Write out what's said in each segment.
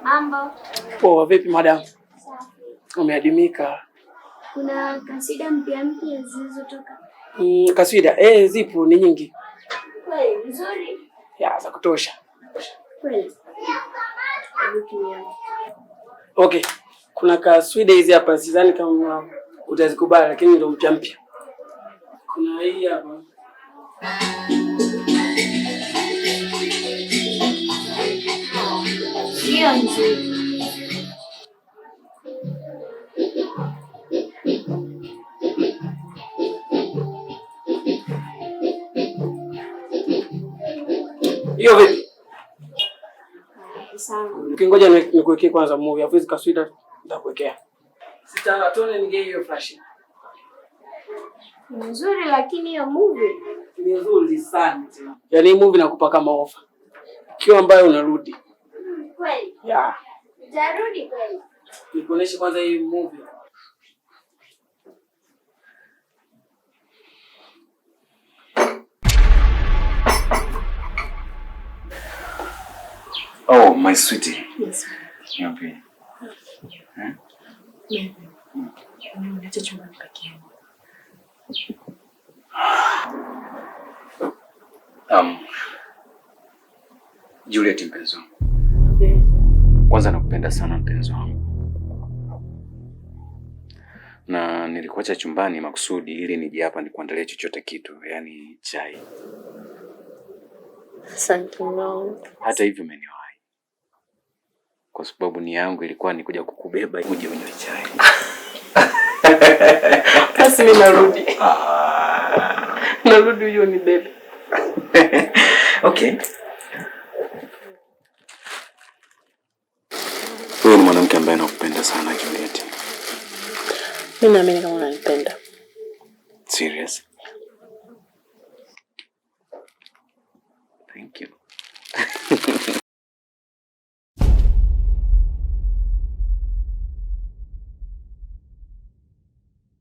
Mambo. Poa, vipi madam? Safi. Umeadimika. Kuna kasida mpya mpya zilizotoka? Kasida, zipo ni nyingi. Kweli nzuri? Ya, za kutosha. Kweli. Okay. Kuna kaswida hizi hapa, sidhani kama utazikubali, lakini ndio mpya mpya. Kuna hii hapa. Sio nzuri. Hiyo vipi? Sawa. Ukingoja nikuwekee kwanza movie, afu hizi kaswida nitakuwekea. Sita tuone nige hiyo flash. Nzuri, lakini hiyo movie Ni nzuri sana. Yaani movie nakupa kama ofa. Kiwa ambayo unarudi. Kweli. Yeah. Utarudi kweli? Nikuoneshe kwanza hii movie. Oh, my sweetie. Yes. Niambie. Baby. Uniache chumbani peke yangu. Juliet mpenzi wangu. Kwanza nakupenda sana mpenzi wangu. Na nilikuacha chumbani makusudi ili nije hapa nikuandalie chochote kitu, yani chai. Asante mama. Hata hivyo umeniwahi. Kwa sababu nia yangu ilikuwa ni kuja kukubeba uje unywe chai. Basi mimi narudi. Narudi huyo ni bebe. Okay. Huyu ni mwanamke ambaye nakupenda sana Juliet. Mimi naamini kama unanipenda. Serious? Thank you.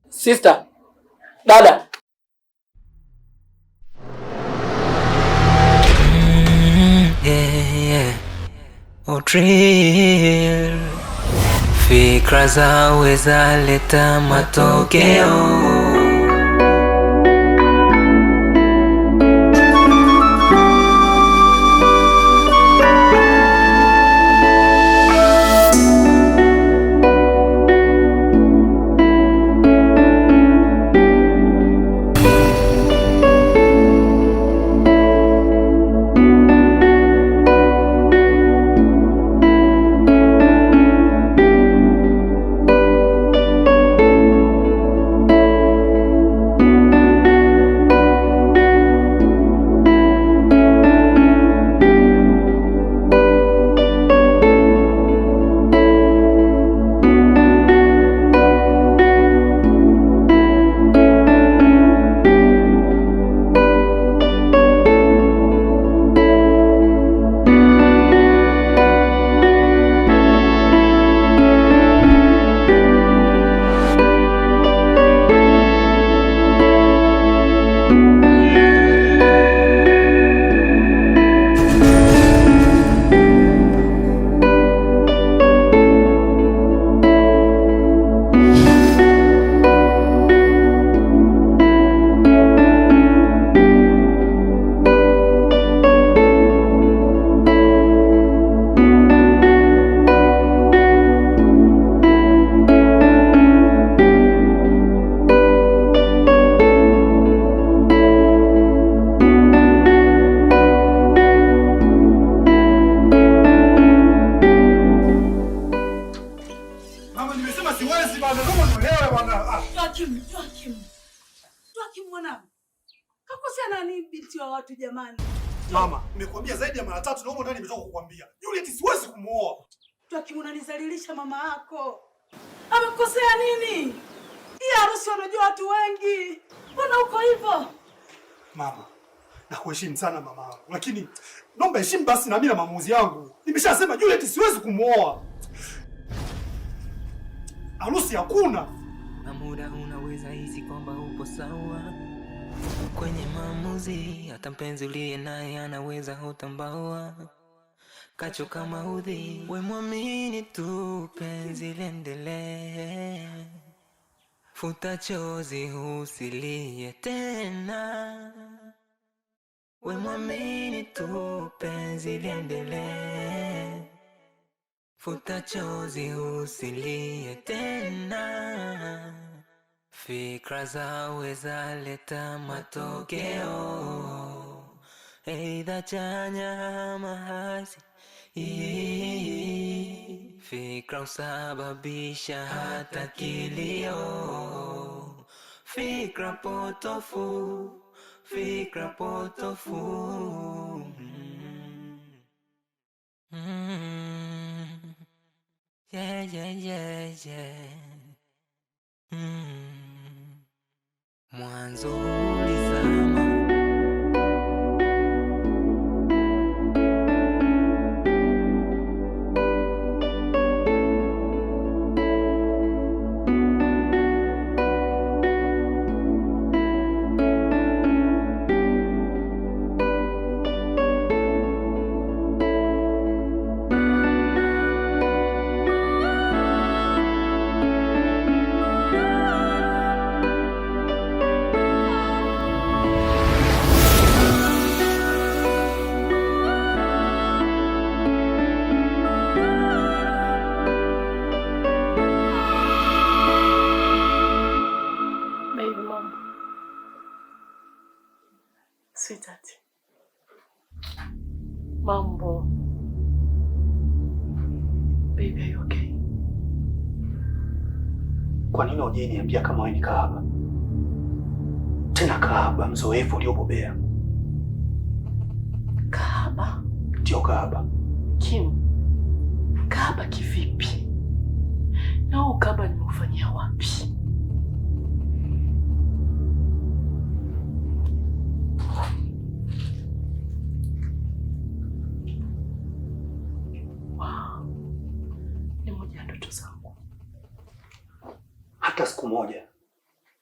Sister, dada. Yeah. Oh, thrill. Fikra zaweza leta matokeo. Watu jamani. Mama, nimekuambia zaidi ya mara tatu na huko ndani nimetoka kukuambia. Juliet siwezi kumuoa. Joakim, unanizalilisha mama yako. Amekosea nini? Hii harusi wanajua watu wengi. Mbona uko hivyo? Mama, nakuheshimu sana mama yangu, lakini naomba heshimu basi na mimi na maamuzi yangu. Nimeshasema Juliet siwezi kumuoa. Harusi hakuna. Na muda unaweza hisi kwamba upo sawa kwenye maamuzi, hata mpenzi uliye naye anaweza utambawa. Kachoka maudhi, we mwamini tu, penzi liendelee. Futa chozi usilie tena, we mwamini tu, penzi liendelee. Futa chozi usilie tena, fikra zaweza leta matokeo, aidha chanya ama hasi. Fikra husababisha hata kilio, fikra potofu, fikra potofu. Yeah, yeah, yeah, yeah. Mwanzo ulizama. Baby mom. Sweetheart. Mambo. Baby, are you okay? Kwa nini hujaniambia kama wewe ni kahaba? Tena kahaba mzoefu uliobobea. Kahaba? Ndio kahaba. Kim, kahaba kivipi? Na huu kahaba nimeufanyia wapi? Wow. Ni moja ya ndoto zangu. Hata siku moja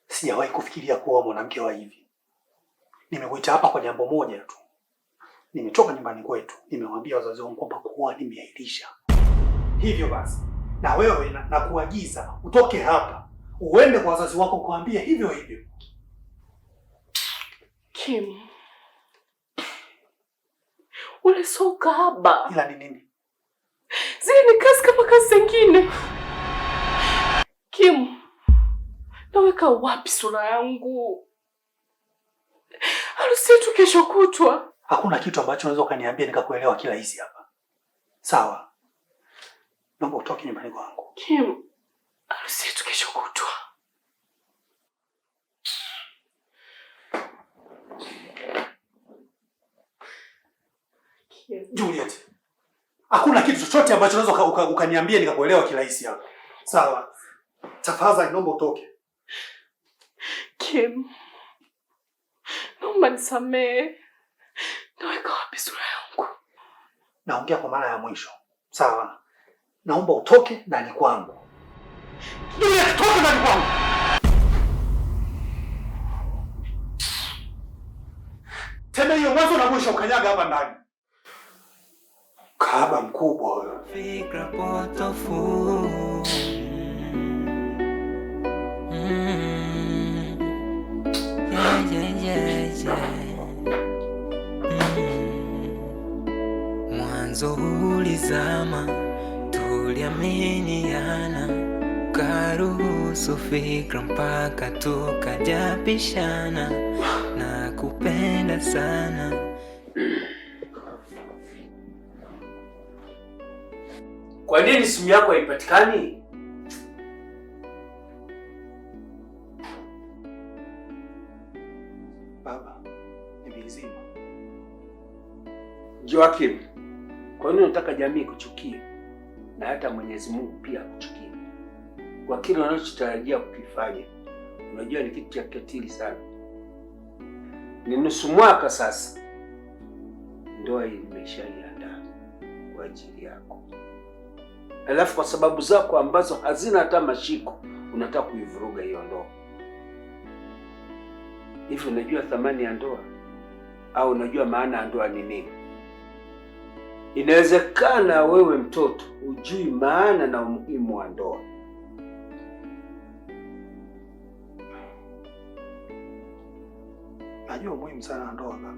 sijawahi kufikiria kuwa mwanamke wa hivi. Nimekuita hapa kwa jambo moja tu. Nimetoka nyumbani kwetu, nimewaambia wazazi wangu kwamba kuoa nimeahirisha. Hivyo basi, na wewe nakuagiza utoke hapa uende kwa wazazi wako kuambia hivyo hivyo. Kim, ule sio ukahaba. Ila ni nini? Zile ni kazi kama kazi zingine. Kim, naweka wapi sura yangu? Harusi yetu kesho kutwa. Hakuna kitu ambacho unaweza ukaniambia nikakuelewa kirahisi hapa. Sawa, naomba utoke nyumbani kwangu. Kim, harusi yetu kesho kutwa. Kim. Juliet, hakuna kitu chochote ambacho unaweza ukaniambia nikakuelewa kirahisi hapa. Sawa, tafadhali naomba utoke. Kim, naomba nisamehe. Naweka wapi sura yangu? Naongea kwa mara ya mwisho. Sawa, naomba utoke ndani kwangu. Juliet, toka ndani kwangu. Tena hiyo mwanzo na mwisho ukanyaga hapa ndani. Kahaba mkubwa huyo. Fikra potofu. Yeah, yeah, yeah, yeah. Mwanzo ulizama, tuliaminiana, karuhusu fikra mpaka tukajapishana na kupenda sana. Kwa nini simu yako haipatikani? Baba, nimeizima. Joakim, kwa nini unataka jamii kuchukie na hata Mwenyezi Mungu pia akuchukie kwa kile unachotarajia kukifanya? Unajua ni kitu cha kikatili sana. Ni nusu mwaka sasa, ndoa hii nimeshaiandaa kwa ajili yako, alafu kwa sababu zako ambazo hazina hata mashiko unataka kuivuruga hiyo ndoa. Hivi unajua thamani ya ndoa? Au unajua maana ya ndoa ni nini? Inawezekana wewe mtoto hujui maana na umuhimu wa ndoa. Najua umuhimu sana wa ndoa baba,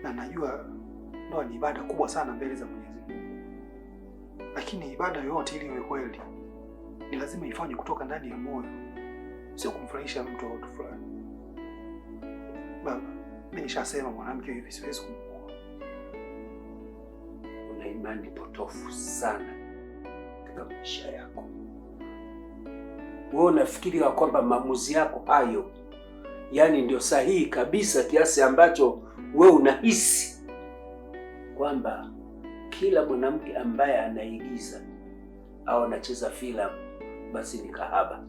na najua ndoa ni ibada kubwa sana mbele za Mwenyezi Mungu, lakini ibada yoyote ili iwe kweli ni lazima ifanywe kutoka ndani ya moyo, sio kumfurahisha mtu au watu fulani. Baba, mimi nishasema mwanamke hivi siwezi kumuoa. Una imani potofu sana katika maisha yako. Wewe unafikiri ya kwamba maamuzi yako hayo yaani ndio sahihi kabisa, kiasi ambacho wewe unahisi kwamba kila mwanamke ambaye anaigiza au anacheza filamu basi ni kahaba.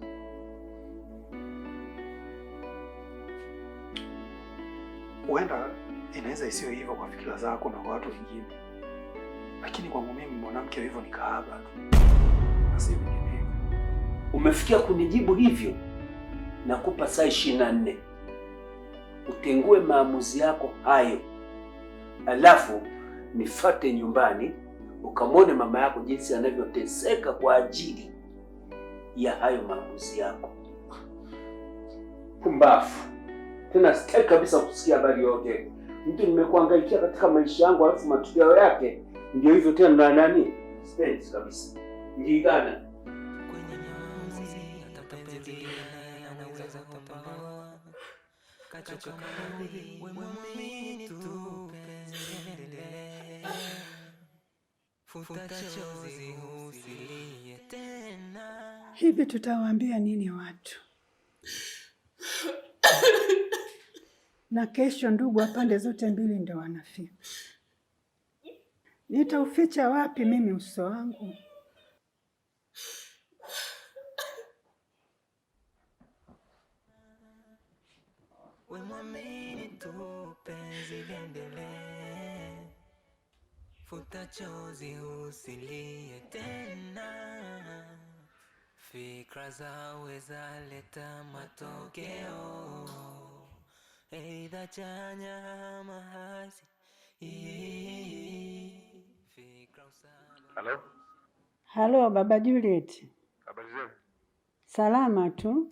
Huenda inaweza isiwe hivyo kwa fikira zako na kwa watu wengine, lakini kwangu mimi mwanamke hivyo ni kahaba tu na si vinginevyo. Umefikia kunijibu hivyo, nakupa saa 24 utengue maamuzi yako hayo, alafu nifate nyumbani ukamwone mama yako jinsi anavyoteseka kwa ajili ya hayo maamuzi yako. Pumbafu! Tena sitaki kabisa kusikia habari yote. Mtu nimekuhangaikia katika maisha yangu, alafu matokeo yake ndio hivyo tena na nani? Sipendi kabisa. Njigana. Kwenye maamuzi, hata mpenzi uliye naye anaweza kutambaoa. Kachoka maudhi, we mwamini tu penzi liendelee. Futa chozi usilie tena. Hivi tutawaambia nini watu? Na kesho ndugu wa pande zote mbili ndo wanafika. Nitauficha wapi mimi uso wangu? We mwamini tu penzi liendelee. Futa chozi usilie tena. Fikra zaweza leta matokeo, aidha chanya ama hasi. Fikra Halo, Halo, baba Juliet. Habari zenu? Salama tu.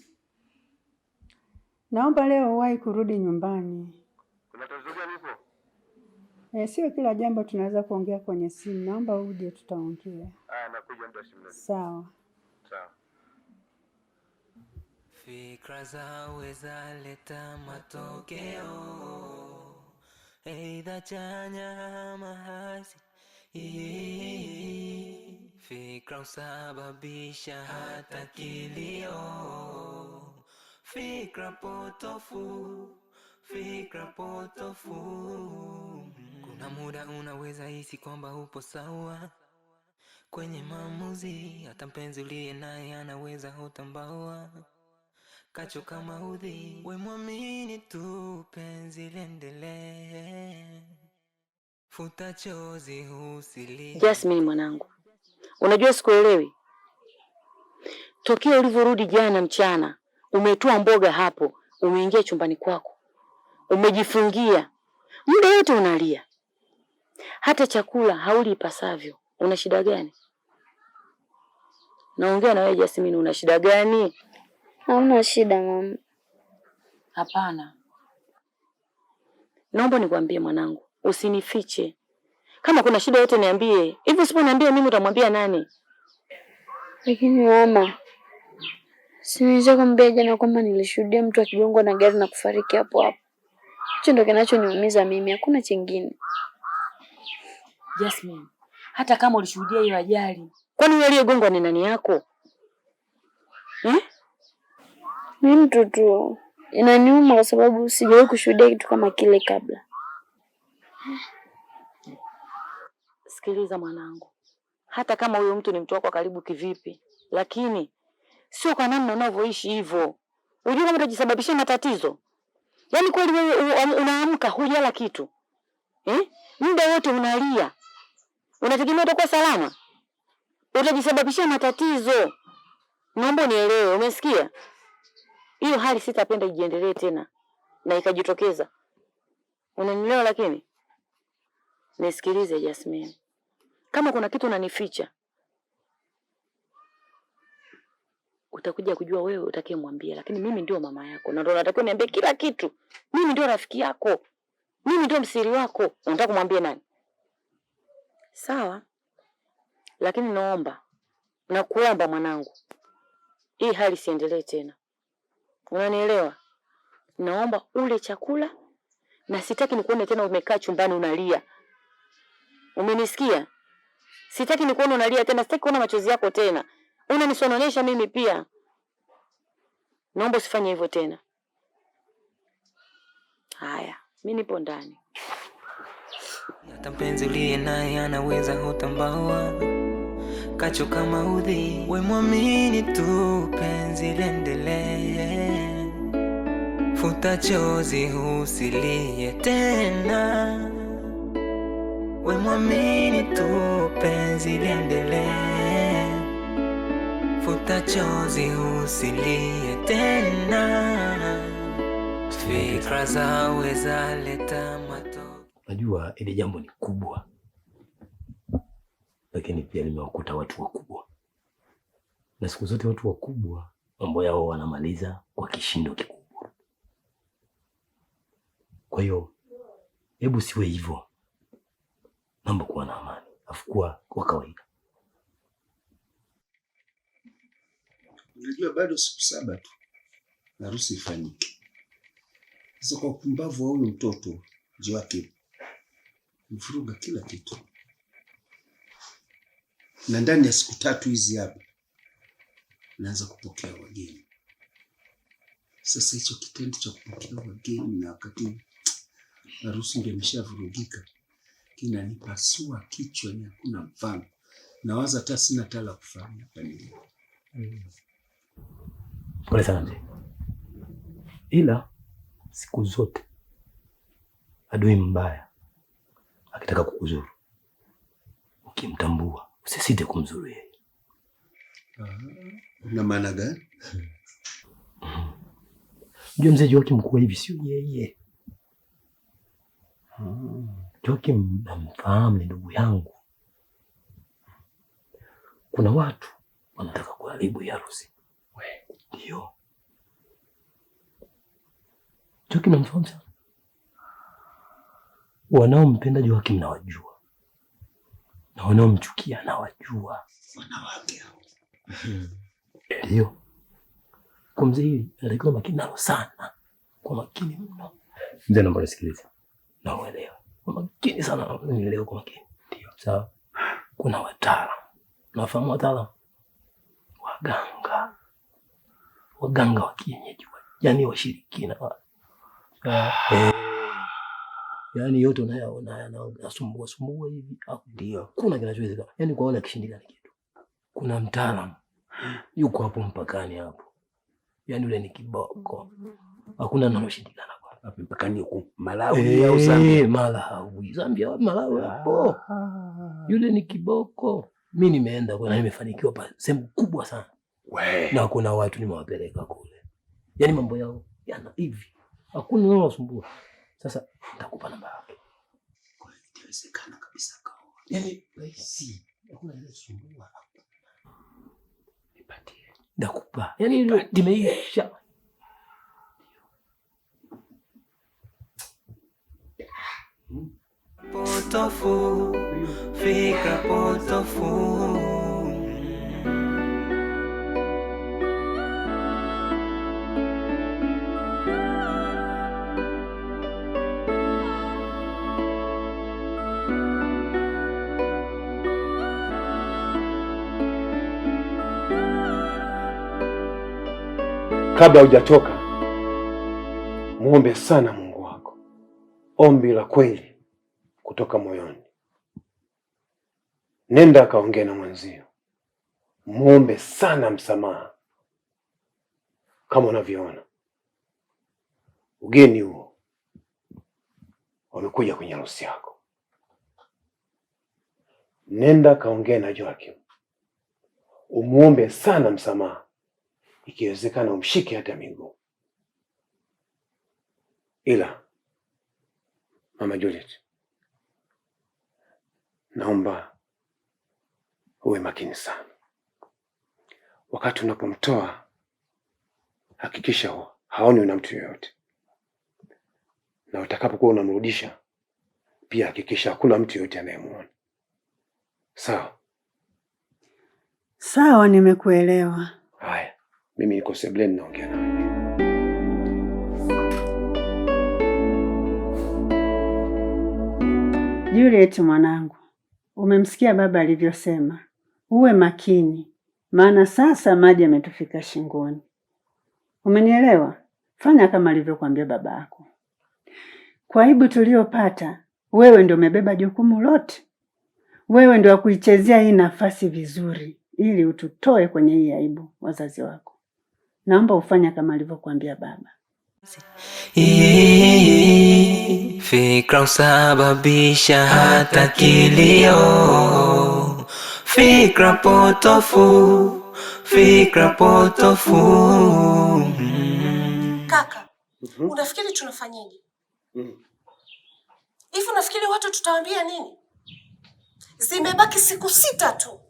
Naomba leo uwahi kurudi nyumbani. Kuna tatizo gani huko? Sio kila jambo tunaweza kuongea kwenye simu. Naomba uje tutaongea. Ah, nakuja muda si mrefu. Sawa. Sawa. Fikra zaweza leta matokeo, aidha chanya ama hasi. Fikra husababisha hata kilio. Fikra potofu, fikra potofu. Kuna muda unaweza hisi kwamba upo sawa kwenye maamuzi, hata mpenzi uliye naye anaweza hutambaua. Kachoka maudhi, we mwamini tu penzi liendelee. Futa chozi usilie. Jasmine mwanangu, unajua sikuelewi. Tokea ulivyorudi jana mchana, umetoa mboga hapo, umeingia chumbani kwako, umejifungia muda wote unalia, hata chakula hauli ipasavyo. Una shida gani? Naongea na wewe Jasmine, una shida gani? Hauna shida mama. Hapana, naomba nikwambie mwanangu, usinifiche. Kama kuna shida yote niambie. Hivi usiponiambia mimi utamwambia nani? Lakini mama, si nilishakwambia jana kwamba nilishuhudia mtu akigongwa na gari na kufariki hapo hapo. Hicho ndo kinachoniumiza mimi, hakuna chingine. Jasmine, hata kama ulishuhudia hiyo ajali, kwani yule aliyegongwa ni nani yako eh? Ni mtu tu. Inaniuma kwa sababu sijawahi kushuhudia kitu kama kile kabla. Sikiliza mwanangu, hata kama huyo mtu ni mtu wako wa karibu kivipi, lakini sio kwa namna unavyoishi hivyo. Unajua kama utajisababishia matatizo. Yaani kweli wewe unaamka hujala kitu eh? Muda wote unalia, unategemea utakuwa salama? Utajisababishia matatizo. Naomba unielewe, umesikia? Hiyo hali sitapenda ijiendelee tena na ikajitokeza. Unanielewa? Lakini Nisikilize Jasmine, kama kuna kitu unanificha utakuja kujua wewe utakayemwambia, lakini mimi ndio mama yako na ndio natakiwa niambie kila kitu. Mimi ndio rafiki yako, mimi ndio msiri wako. Unataka kumwambia nani? Sawa, lakini naomba, nakuomba mwanangu, hii hali isiendelee tena, unanielewa? Naomba ule chakula na sitaki nikuone tena umekaa chumbani unalia. Umenisikia? Sitaki nikuone unalia tena, sitaki kuona machozi yako tena. Unanisononesha mimi pia. Naomba usifanye hivyo tena. Haya, mimi nipo ndani. Hata mpenzi uliye naye anaweza hutambawa kachoka maudhi, we mwamini tu, penzi liendelee, futa chozi usilie tena, we mwamini tu, penzi liendelee, futa chozi usilie tena, fikra zaweza leta mato. Najua ile jambo ni kubwa, lakini pia limewakuta watu wakubwa, na siku zote watu wakubwa mambo yao wanamaliza kwa kishindo kikubwa. Kwa hiyo hebu siwe hivyo, naomba kuwa na amani, afu kuwa kwa kawaida. Unajua bado siku 7 tu harusi ifanyike. Sasa kwa upumbavu wa huyu mtoto Joakim mvuruga kila kitu, na ndani ya siku 3 hizi hapa naanza kupokea wageni. Sasa hicho kitendo cha kupokea wageni na wakati harusi ndio imeshavurugika kinanipasua kichwa, ni hakuna mfano. Nawaza hata sina taa la kufanya hapa nilipo. Pole sana mzee, ila siku zote adui mbaya akitaka kukuzuru, ukimtambua usisite kumzuru yeye. Una maana gani? Unajua mzee Joakim mkuu hivi sio yeye. Joakim namfahamu, ni ndugu yangu. Kuna watu wanataka kuharibu hii harusi. Ndio. Joakim namfahamu sana. Wanaompenda Joakim nawajua, na wanaomchukia nawajua. Wanawake hao. Ndio. Kwa mzee hili natakiwa makini nalo sana, kwa makini mno. Mzee naomba nisikilize na uelewe kwa makini sana, nielewe kwa makini. Ndio. Sawa. Kuna wataalamu, nafahamu wataalamu, waganga, waganga wa kienyeji, yaani washirikina. Yaani yote unayoona yanasumbua sumbua hivi. Ndio. Kuna kinachowezekana. Yaani kwa wale akishindikana kitu. Kuna mtaalamu yuko hapo mpakani hapo. Yaani yule ni kiboko. Hakuna linaloshindikana kwa. Hapo mpakani huko Malawi au Zambia? Malawi, Zambia, Malawi hapo. Yule ni kiboko. Mimi nimeenda kwa na nimefanikiwa pa sehemu kubwa sana. We. Na kuna watu nimewapeleka kule. Yaani mambo yao yana hivi. Hakuna linalosumbua. Sasa nitakupa namba yake. Kwa hiyo itawezekana kabisa kaoa. Yaani rahisi. Hakuna linalosumbua. Nipatie. Nakupa. Yaani hilo limeisha. Potofu, fikra potofu. Kabla hujatoka, muombe sana Mungu wako, ombi la kweli kutoka moyoni. Nenda akaongee na mwenzio, muombe sana msamaha. Kama unavyoona ugeni huo wamekuja kwenye harusi yako. Nenda kaongee na Joakim, umuombe sana msamaha, ikiwezekana umshike hata miguu. Ila Mama Juliet, Naomba uwe makini sana wakati unapomtoa, hakikisha haoni na mtu yoyote, na utakapokuwa unamrudisha pia hakikisha hakuna mtu yoyote anayemuona. Sawa? Sawa, nimekuelewa. Haya, mimi niko sebuleni naongea nawe. Juliet mwanangu, umemsikia baba alivyosema. Uwe makini, maana sasa maji yametufika shingoni. Umenielewa? Fanya kama alivyokuambia baba yako. Kwa aibu tuliyopata, wewe ndio umebeba jukumu lote. Wewe ndio wa kuichezea hii nafasi vizuri, ili ututoe kwenye hii aibu wazazi wako. Naomba ufanye kama alivyokuambia baba. Fikra husababisha hata kilio, fikra potofu, fikra potofu. Kaka, unafikiri tunafanyaje? Hivi unafikiri watu tutawaambia nini? Zimebaki siku 6 tu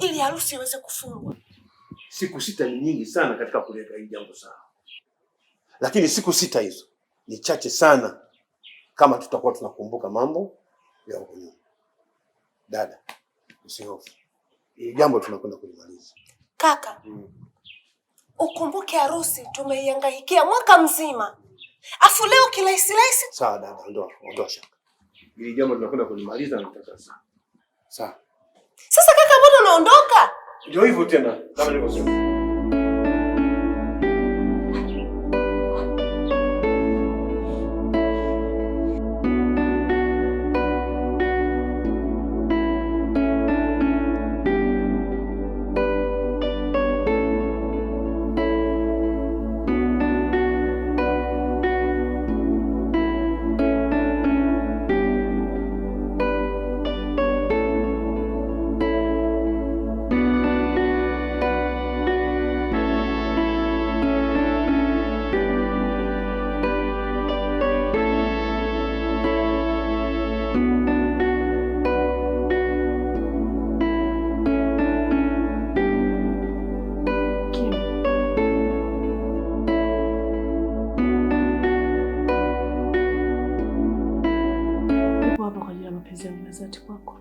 ili harusi iweze kufungwa. Siku 6 ni nyingi sana katika kuleta hili jambo sawa, lakini siku 6 hizo ni chache sana kama tutakuwa tunakumbuka mambo ya huko nyuma. Dada, usihofu, hili jambo tunakwenda kulimaliza. Kaka, ukumbuke harusi tumeihangaikia mwaka mzima, afu leo kirahisi rahisi. Sawa dada, ondoa shaka, hili jambo tunakwenda kulimaliza na tutaka sawa. Sawa. Sasa kaka, mbona unaondoka? Ndio hivyo tena kama nilivyosema. Kwako.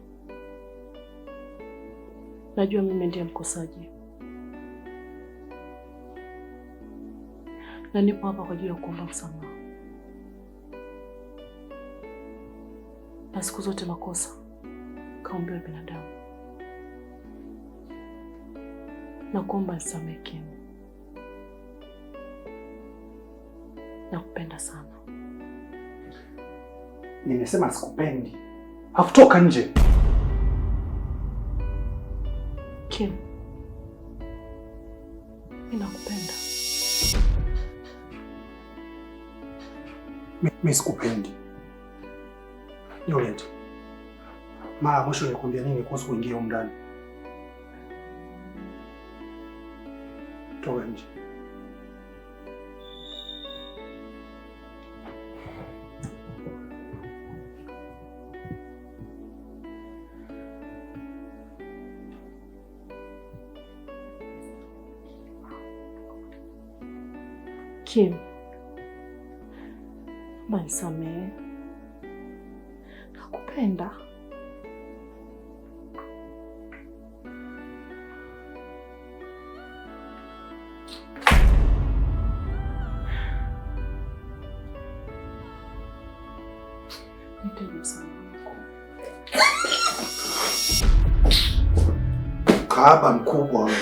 Najua mimi ndiye mkosaji na nipo hapa kwa ajili ya kuomba msamaha, na siku zote makosa kaumbiwa binadamu. Na kuomba nisamehe Kim, nakupenda sana. Nimesema sikupendi. Afu toka nje. Kim, mimi nakupenda. Mimi sikupendi. Juliet, mara mwisho nilikwambia nini kuhusu kuingia humu ndani? Toka nje. Kim, naomba nisamehe. Nakupenda. Nahitaji msamaha wako. Kahaba mkubwa wewe.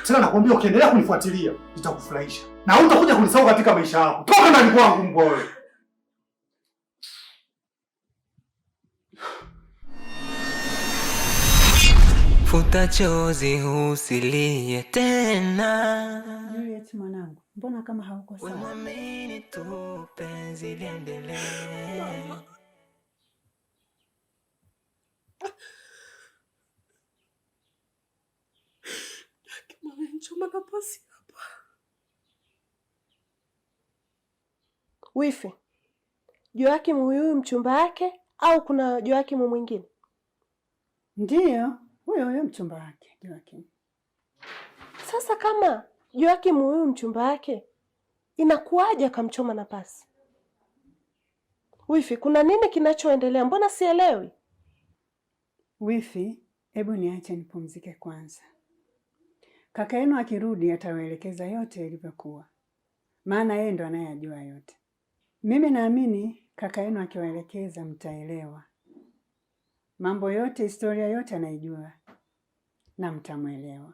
Tena nakwambia ukiendelea kunifuatilia nitakufurahisha. Na hutakuja kunisahau katika maisha yako. Toka ndani kwangu mbwa wewe. Futa chozi usilie tena. Juliet mwanangu, mbona kama hauko sawa? Mwamini tu penzi liendelee. Choma na pasi hapa. Wifi, Joakim huyu mchumba wake Au kuna Joakimu mwingine? Ndiyo, huyo huyo mchumba wake Joakim. Sasa kama Joakimu huyu mchumba wake, inakuwaje akamchoma na pasi? Wifi, kuna nini kinachoendelea? Mbona sielewi? Wifi, hebu niache nipumzike kwanza. Kaka yenu akirudi atawaelekeza yote ilivyokuwa, maana yeye ndo anayejua yote. Mimi naamini kaka yenu akiwaelekeza mtaelewa mambo yote, historia yote anaijua na mtamwelewa.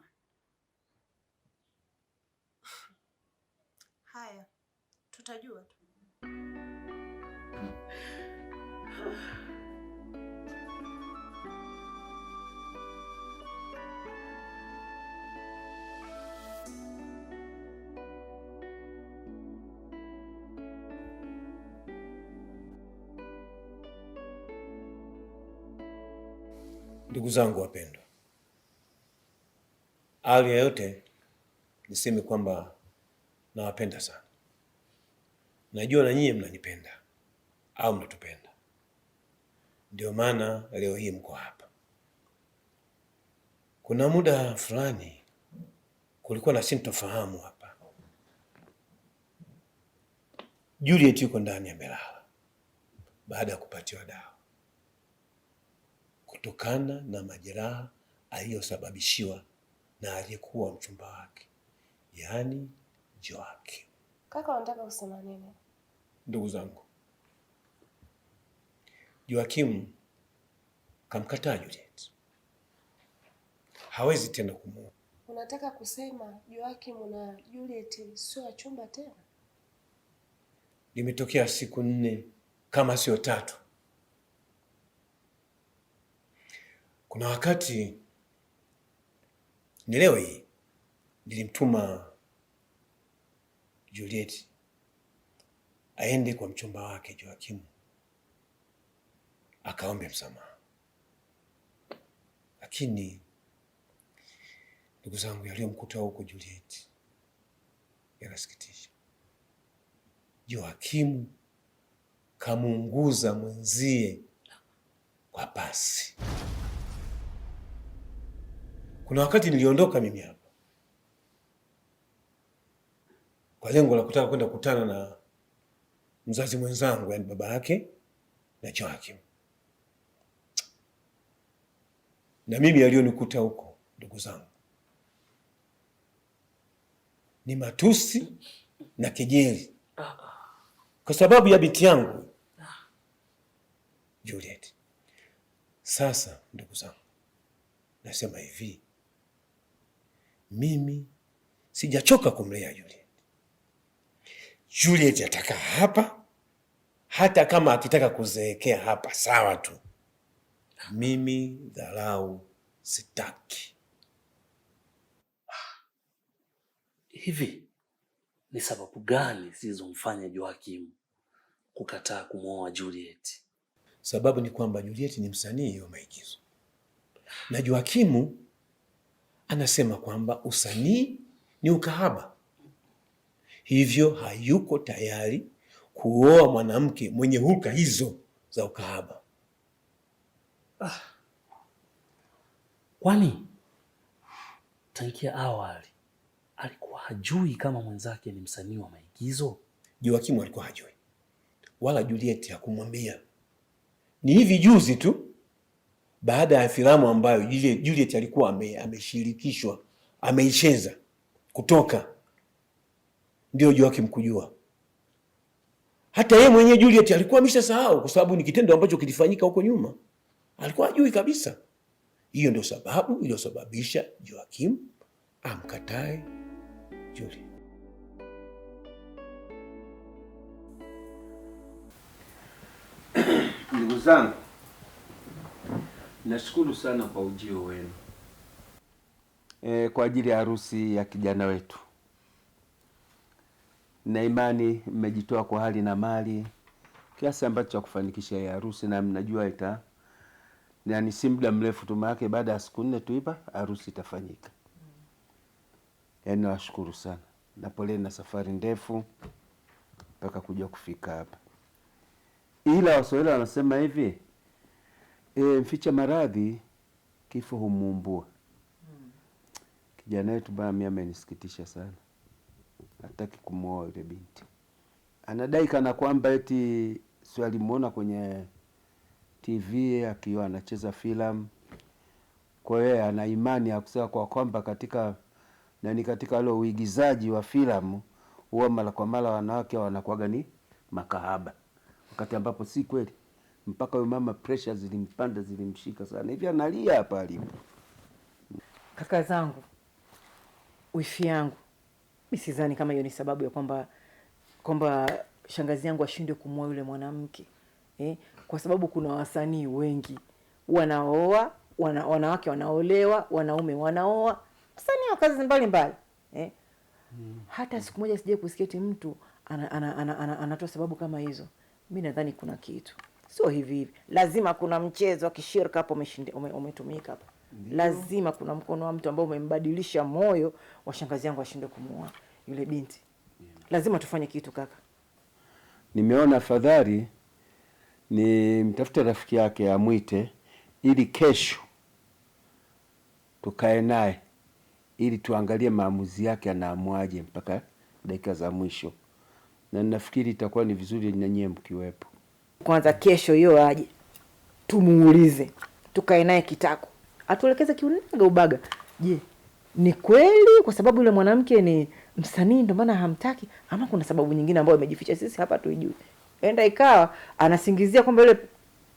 Haya, tutajua tu. Ndugu zangu wapendwa, awali ya yote niseme kwamba nawapenda sana. Najua na nyie mnanipenda au mnatupenda, ndio maana leo hii mko hapa. Kuna muda fulani kulikuwa na sintofahamu hapa. Juliet yuko ndani amelala baada ya kupatiwa dawa kutokana na majeraha aliyosababishiwa na aliyekuwa mchumba wake, yaani Joakim. Kaka, unataka kusema nini? Ndugu zangu, Joakim kamkataa Juliet, hawezi tena kumuoa. Unataka kusema Joakim na Juliet sio wachumba tena? Limetokea siku 4 kama sio 3. Kuna wakati ni leo hii nilimtuma Juliet aende kwa mchumba wake Joakim akaombe msamaha, lakini ndugu zangu, yaliyomkuta huko Juliet yanasikitisha. Joakim kamuunguza mwenzie kwa pasi. Kuna wakati niliondoka mimi hapa kwa lengo la kutaka kwenda kukutana na mzazi mwenzangu, yani baba yake na Joakim. Na mimi alionikuta huko, ndugu zangu, ni matusi na kejeli kwa sababu ya binti yangu Juliet. Sasa ndugu zangu, nasema hivi, mimi sijachoka kumlea Juliet. Juliet ataka hapa, hata kama akitaka kuzeekea hapa sawa tu. Mimi dharau sitaki. Hivi ni sababu gani zilizomfanya Joakim kukataa kumwoa Juliet? Sababu ni kwamba Juliet ni msanii wa maigizo na Joakimu anasema kwamba usanii ni ukahaba, hivyo hayuko tayari kuoa mwanamke mwenye hulka hizo za ukahaba. Kwani tangia awali alikuwa hajui kama mwenzake ni msanii wa maigizo? Joakimu alikuwa hajui, wala Juliet hakumwambia. Ni hivi juzi tu baada ya filamu ambayo Juliet alikuwa ameshirikishwa, ameicheza kutoka, ndio Joakim kujua. Hata yeye mwenyewe Juliet alikuwa ameshasahau, kwa sababu ni kitendo ambacho kilifanyika huko nyuma, alikuwa hajui kabisa. Hiyo ndio sababu iliyosababisha Joakim amkatae Juliet. Ndugu zangu, nashukuru sana kwa ujio wenu kwa ajili ya harusi ya kijana wetu. Na imani mmejitoa kwa hali na mali kiasi ambacho cha kufanikisha hii harusi, na mnajua ita yani si muda mrefu tu, maana baada ya siku 4 tu ipa harusi itafanyika. Yaani nawashukuru sana na poleni na safari ndefu mpaka kuja kufika hapa. Ila Waswahili wanasema hivi, Mficha maradhi kifo humuumbua. Kijana wetu bana, mimi amenisikitisha sana, hataki kumwoa yule binti. Anadai kana kwamba eti si alimuona kwenye TV akiwa anacheza filamu. Kwa hiyo ana imani ya kusema kwa kwamba katika nani, katika ule uigizaji wa filamu huwa mara kwa mara wanawake wanakuwaga ni makahaba, wakati ambapo si kweli. Mpaka huyu mama pressure zilimpanda zilimshika sana, hivi analia hapa alipo. Kaka zangu, wifi yangu, mi sidhani kama hiyo ni sababu ya kwamba shangazi yangu ashindwe kumwoa yule mwanamke kwa sababu kuna wasanii wengi wanaoa, wanawake wanaolewa, wanaume wanaoa, wasanii wa kazi mbalimbali Hata siku moja sijai kusikia eti mtu anatoa sababu kama hizo. Mi nadhani kuna kitu sio hivi hivi, lazima kuna mchezo wa kishirika hapo umetumika hapo. Lazima kuna mkono wa mtu ambao umembadilisha moyo wa shangazi yangu ashindwe kumuoa yule binti. Lazima tufanye kitu kaka. Nimeona afadhali ni mtafute rafiki yake amwite, ili kesho tukae naye ili tuangalie maamuzi yake anaamuaje mpaka dakika za mwisho, na nafikiri itakuwa ni vizuri na nyie mkiwepo. Kwanza kesho hiyo aje tumuulize, tukae naye kitako, atuelekeze kiunaga ubaga. Je, ni kweli kwa sababu yule mwanamke ni msanii ndio maana hamtaki, ama kuna sababu nyingine ambayo imejificha sisi hapa tuijui? Enda ikawa anasingizia kwamba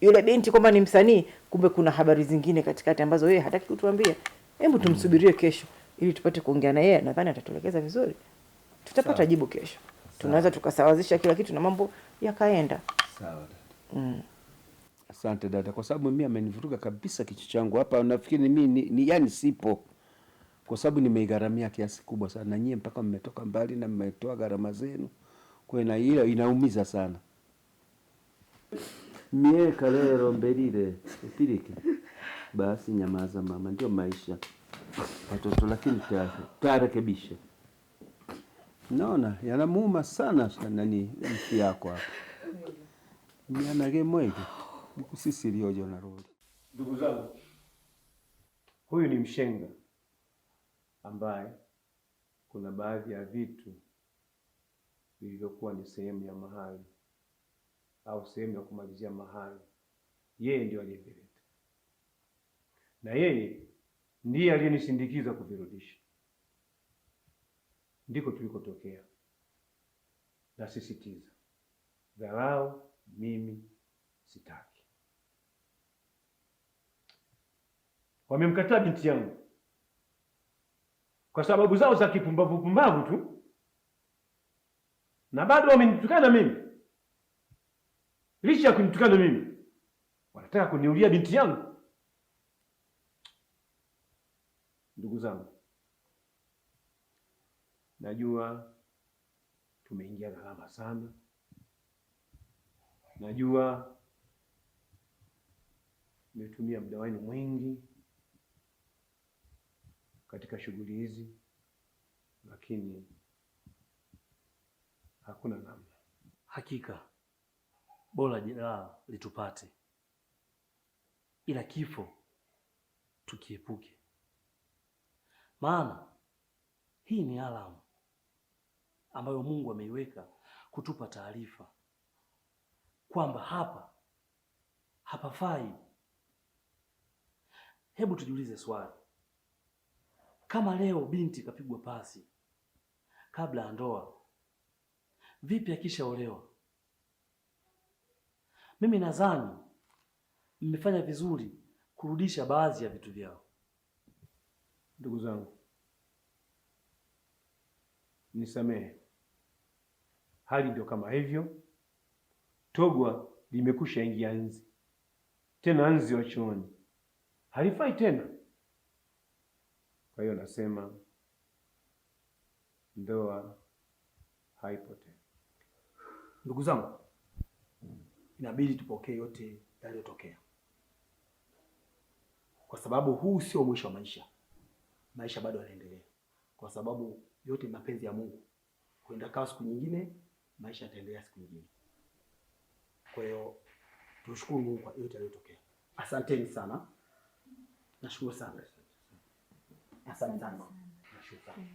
yule binti kwamba ni msanii, kumbe kuna habari zingine katikati ambazo yeye hataki kutuambia. Hebu tumsubirie kesho ili tupate kuongea na yeye, nadhani atatuelekeza vizuri. Tutapata Sawa. jibu kesho. Tunaweza tukasawazisha kila kitu na mambo yakaenda. Sawa dada. Asante dada, kwa sababu mimi amenivuruga kabisa kichwa changu hapa. Nafikiri mimi ni yani sipo, kwa sababu nimeigharamia kiasi kubwa sana, na nyie mpaka mmetoka mbali na mmetoa gharama zenu, kwa hiyo na ile inaumiza sana. Mieka lero mbelile upilike. Basi nyamaza mama, ndio maisha watoto, lakini tutarekebisha. Naona yanamuuma sana nani mfi yako hapa. Miana gemwege sisi liojo na roli. Ndugu zangu, huyu ni mshenga ambaye kuna baadhi ya vitu vilivyokuwa ni sehemu ya mahali au sehemu ya kumalizia mahali, yeye ndio aliyevileta na yeye ndiye aliyenisindikiza kuvirudisha. Ndiko tulikotokea. Nasisitiza, dharau mimi sitaki. Wamemkataa binti yangu kwa sababu zao za kipumbavu pumbavu tu, na bado wamenitukana mimi. Licha ya kunitukana mimi, wanataka kuniulia binti yangu. Ndugu zangu, najua tumeingia gharama sana, najua mmetumia muda wenu mwingi katika shughuli hizi, lakini hakuna namna. Hakika bora jeraha litupate, ila kifo tukiepuke, maana hii ni alamu ambayo Mungu ameiweka kutupa taarifa kwamba hapa hapafai. Hebu tujiulize swali, kama leo binti kapigwa pasi kabla ya ndoa, vipi akishaolewa? Mimi nadhani mmefanya vizuri kurudisha baadhi ya vitu vyao. Ndugu zangu, nisamehe, hali ndio kama hivyo. Togwa limekusha ingia nzi, tena nzi wa chooni, halifai tena. Kwa hiyo nasema ndoa haipo tena. Ndugu zangu, inabidi tupokee yote yaliyotokea, kwa sababu huu sio mwisho wa maisha. Maisha bado yanaendelea, kwa sababu yote ni mapenzi ya Mungu. Huenda kawa siku nyingine, maisha yataendelea siku nyingine. Kwa hiyo tushukuru Mungu kwa yote yaliyotokea. Asanteni sana, nashukuru sana, asante sana, nashukuru sana.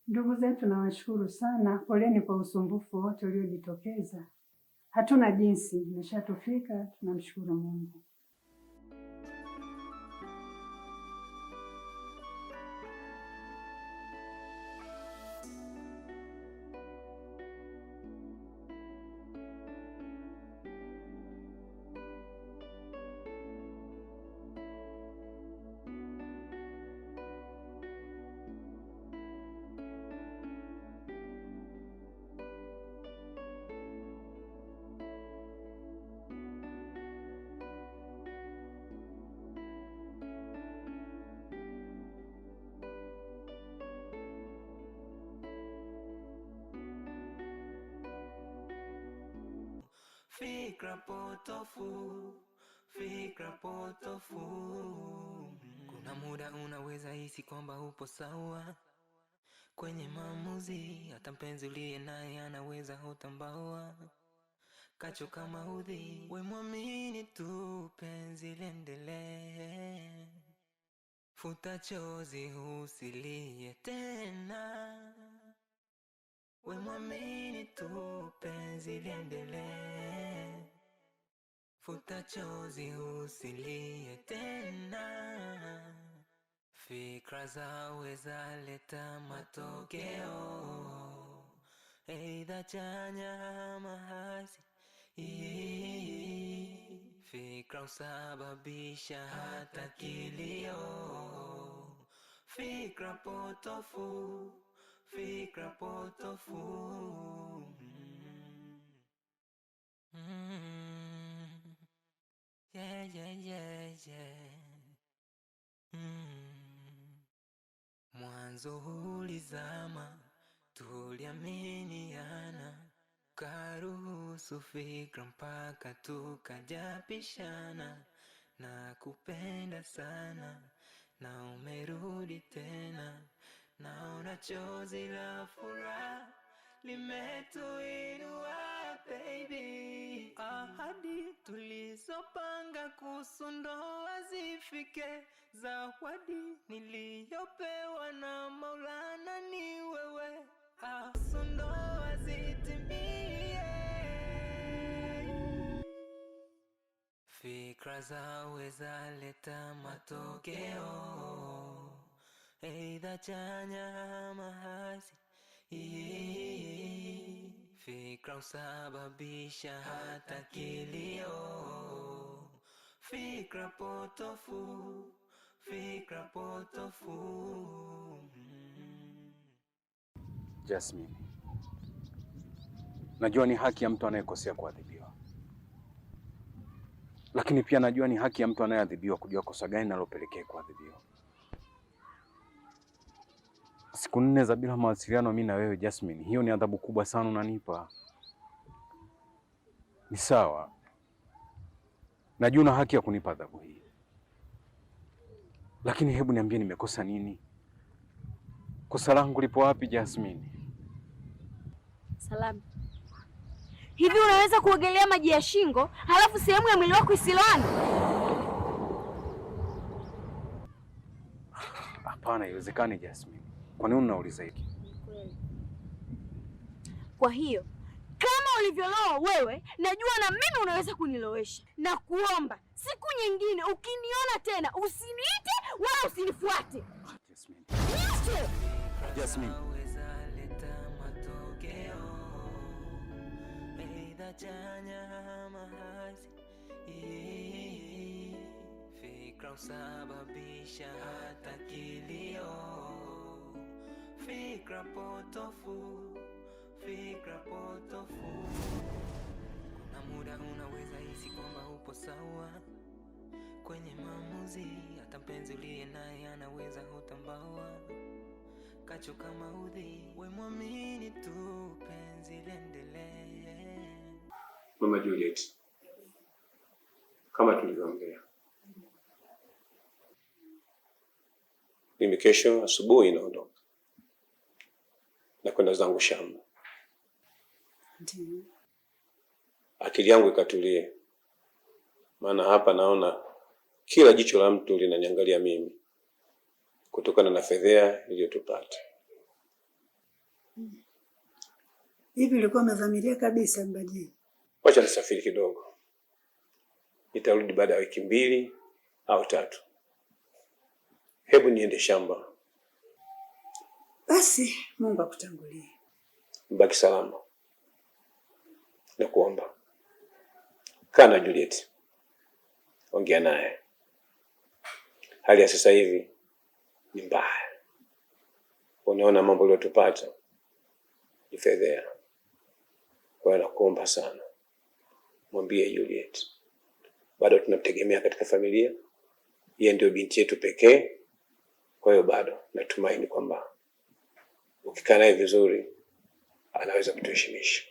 Ndugu zetu nawashukuru sana, poleni kwa usumbufu wote uliojitokeza. Hatuna jinsi, imeshatufika, tunamshukuru Mungu. Fikra potofu, fikra potofu. Kuna muda unaweza hisi kwamba upo sawa kwenye maamuzi, hata mpenzi uliye naye anaweza hutambawa kachoka maudhi. We mwamini tu, penzi liendelee, futa chozi usilie tena. We mwamini tu, penzi liendelee, futa chozi usilie tena. Fikra zaweza leta matokeo, aidha chanya ama hasi. Fikra husababisha hata kilio. Fikra potofu, fikra potofu. Yeah, yeah, yeah, yeah. Mwanzo ulizama, tuliaminiana, karuhusu fikra mpaka tukajapishana, na kupenda sana, na umerudi tena, naona chozi la furaha limetuinua baby. Ahadi tulizopanga kuhusu ndoa zifike, zawadi niliyopewa na Maulana ni wewe, kuhusu ndoa zitimie. Fikra zaweza leta matokeo, aidha chanya ama hasi. Fikra husababisha hata kilio. Fikra potofu, fikra potofu. Jasmine, najua ni haki ya mtu anayekosea kuadhibiwa, lakini pia najua ni haki ya mtu anayeadhibiwa kujua kosa gani linalopelekea kuadhibiwa. Siku 4 za bila mawasiliano mimi na wewe Jasmine, hiyo ni adhabu kubwa sana unanipa. Ni sawa, najua una haki ya kunipa adhabu hii, lakini hebu niambie, nimekosa nini? Kosa langu lipo wapi Jasmine? Salami, hivi unaweza kuogelea maji ya shingo halafu sehemu ya mwili wako isiloane? Hapana, haiwezekani Jasmine. Kwa nini unauliza hiki? Kwa hiyo kama ulivyoloa wewe, najua na mimi unaweza kunilowesha. Na kuomba siku nyingine ukiniona tena usiniite wala usinifuate. Jasmine. Niache! Jasmine. Leta matokeo, aidha chanya ama hasi. Fikra husababisha hata kilio. Fikra potofu, fikra potofu. Kuna muda unaweza hisi kwamba upo sawa kwenye maamuzi, hata mpenzi uliye naye anaweza hutambawa kachoka maudhi. We mwamini tu, penzi liendelee. Mama Juliet, kama tulivyoongea, mimi kesho asubuhi naondoka na kwenda zangu shamba. Ndiyo. Akili yangu ikatulie, Maana hapa naona kila jicho la mtu linaniangalia mimi kutokana na fedhea iliyotupata. Hivi ulikuwa umedhamiria kabisa Mbaji? Wacha nisafiri kidogo, nitarudi baada ya wiki 2 au 3. Hebu niende shamba. Basi Mungu akutangulie. Mbaki salama. Nakuomba, kaa na Juliet, ongea naye. Hali ya sasa hivi ni mbaya, unaona mambo yaliyotupata ni fedhea. Kwa hiyo nakuomba sana, mwambie Juliet bado tunamtegemea katika familia, yeye ndio binti yetu pekee. Kwa hiyo bado natumaini kwamba ukikaa naye vizuri anaweza kutuheshimisha,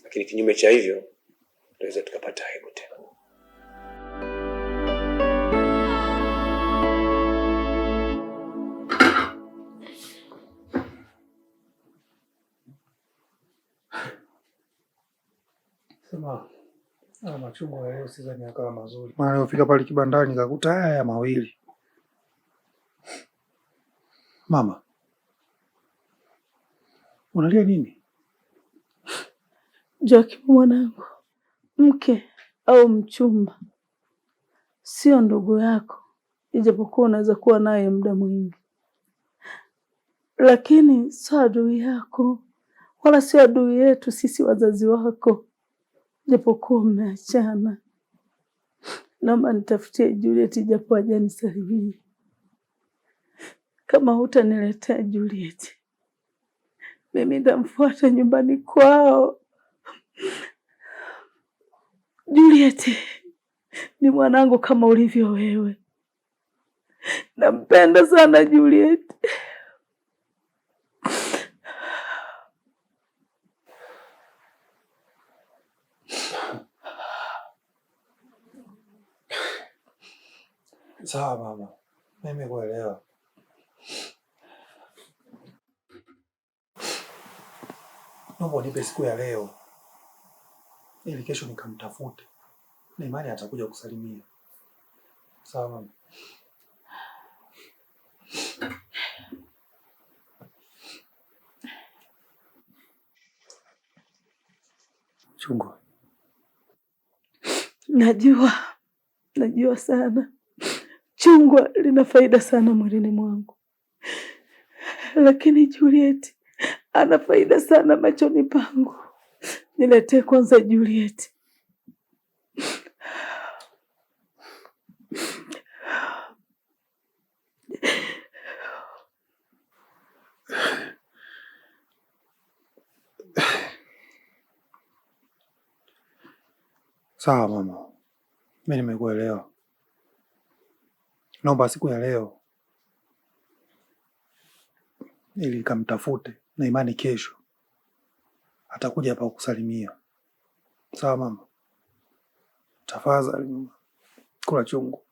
lakini kinyume cha hivyo tunaweza tukapata aibu tena. Sema haya machungwa ya leo sidhani yakawa mazuri, maana nilipofika pale kibandani nikakuta haya mawili. Mama, unalia nini? Joakim mwanangu, mke au mchumba sio ndugu yako, ijapokuwa unaweza kuwa naye muda mwingi, lakini sio adui yako, wala sio adui yetu sisi wazazi wako, japokuwa mmeachana. Naomba nitafutie Juliet japo hajanisalimia. Kama hutaniletea Juliet, mimi nitamfuata nyumbani kwao. Juliet ni mwanangu kama ulivyo wewe. Nampenda sana Juliet. Sawa mama, mimi kuelewa. Naomba unipe siku ya leo ili kesho nikamtafute, na imani atakuja kusalimia. Sawa mama. Chungwa. Najua, najua sana chungwa lina faida sana mwilini mwangu, lakini Juliet ana faida sana machoni pangu. Niletee kwanza Juliet. Sawa mama, mimi nimekuelewa. Naomba siku ya leo ili nikamtafute, na imani kesho atakuja hapa kukusalimia. Sawa mama, tafadhali mama, kula chungu.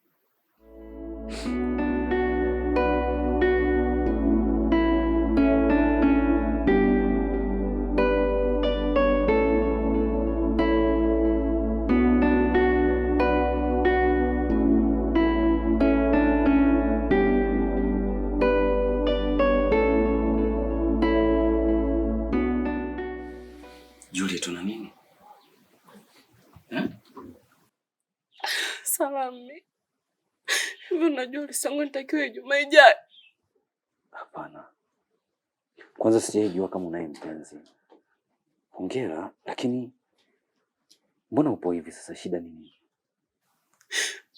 Juliet, una nini? Salami, hivi unajua harusi yangu inatakiwa Ijumaa ijayo? Hapana. Kwanza sijaijua kama unaye mpenzi. Hongera, lakini mbona upo hivi sasa? Shida ni nini?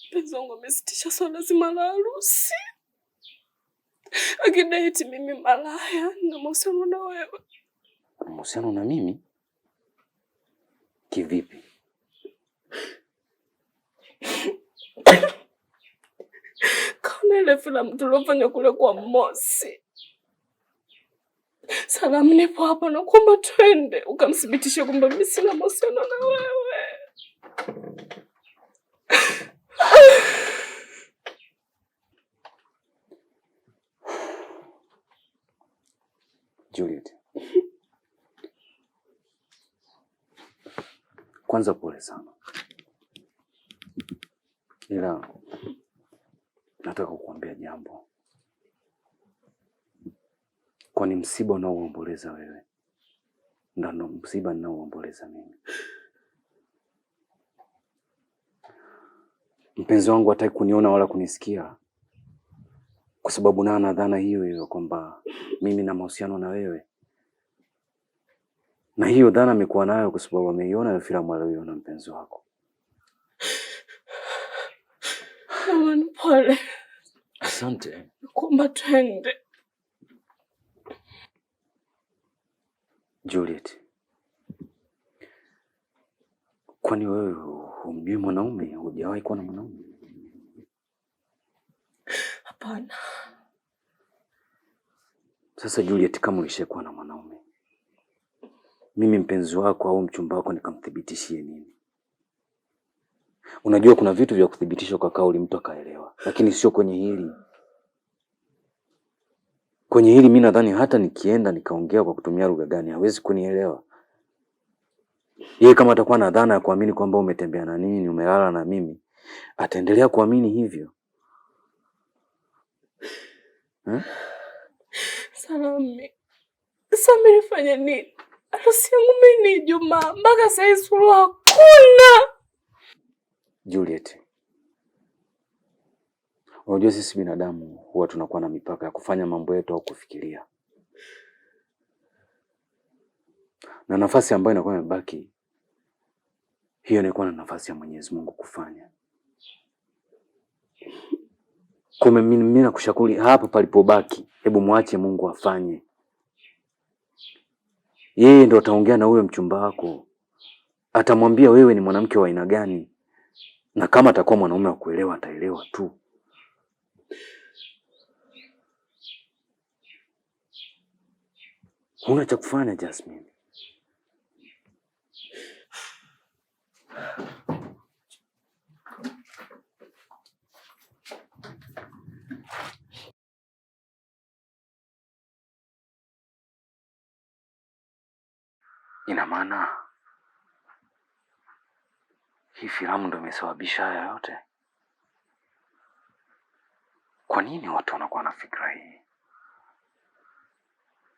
Mpenzi wangu amesitisha swala zima la harusi, akidai eti mimi malaya na mahusiano na wewe. Mahusiano na mimi? Kivipi? Kaona ile filamu tuliofanya kule kwa Mosi. Salamu, nipo hapa na kuomba twende ukamthibitishe kwamba mimi sina mahusiano na wewe. Juliet, kwanza pole sana, Ila nataka kukuambia jambo, kwani msiba unaoomboleza wewe ndo msiba ninaoomboleza mimi. Mpenzi wangu hataki kuniona wala kunisikia, kwa sababu naye ana dhana hiyo hiyo kwamba mimi na mahusiano na wewe, na hiyo dhana amekuwa nayo kwa sababu ameiona hiyo filamu aliyoiona mpenzi wako. Mama, pole. Asante. Nakuomba twende. Juliet, kwani wewe humjui mwanaume? Hujawahi kuwa na mwanaume? Hapana. Sasa Juliet, kama ulishakuwa na mwanaume, mimi mpenzi wako au mchumba wako nikamthibitishie nini? Unajua kuna vitu vya kuthibitishwa kwa kauli mtu akaelewa, lakini sio kwenye hili. Kwenye hili mi nadhani hata nikienda nikaongea kwa kutumia lugha gani hawezi kunielewa. Yeye kama atakuwa na dhana ya kuamini kwamba umetembea na nini, umelala na mimi, ataendelea kuamini hivyo hmm? Salami, Sami, nifanye nini? Harusi yangu mimi ni Ijumaa, mpaka saa hii suluhu hakuna. Juliet, unajua sisi binadamu huwa tunakuwa na mipaka ya kufanya mambo yetu au kufikiria, na nafasi ambayo inakuwa imebaki hiyo inakuwa na nafasi ya Mwenyezi Mungu kufanya. Kumbe mimi nakushauri hapo palipobaki, hebu mwache Mungu afanye. Yeye ndo ataongea na huyo mchumba wako, atamwambia wewe ni mwanamke wa aina gani, na kama atakuwa mwanaume wa kuelewa ataelewa tu. Huna cha kufanya Jasmine. Ina maana hii filamu ndo imesababisha haya yote? Kwa nini watu wanakuwa na fikra hii?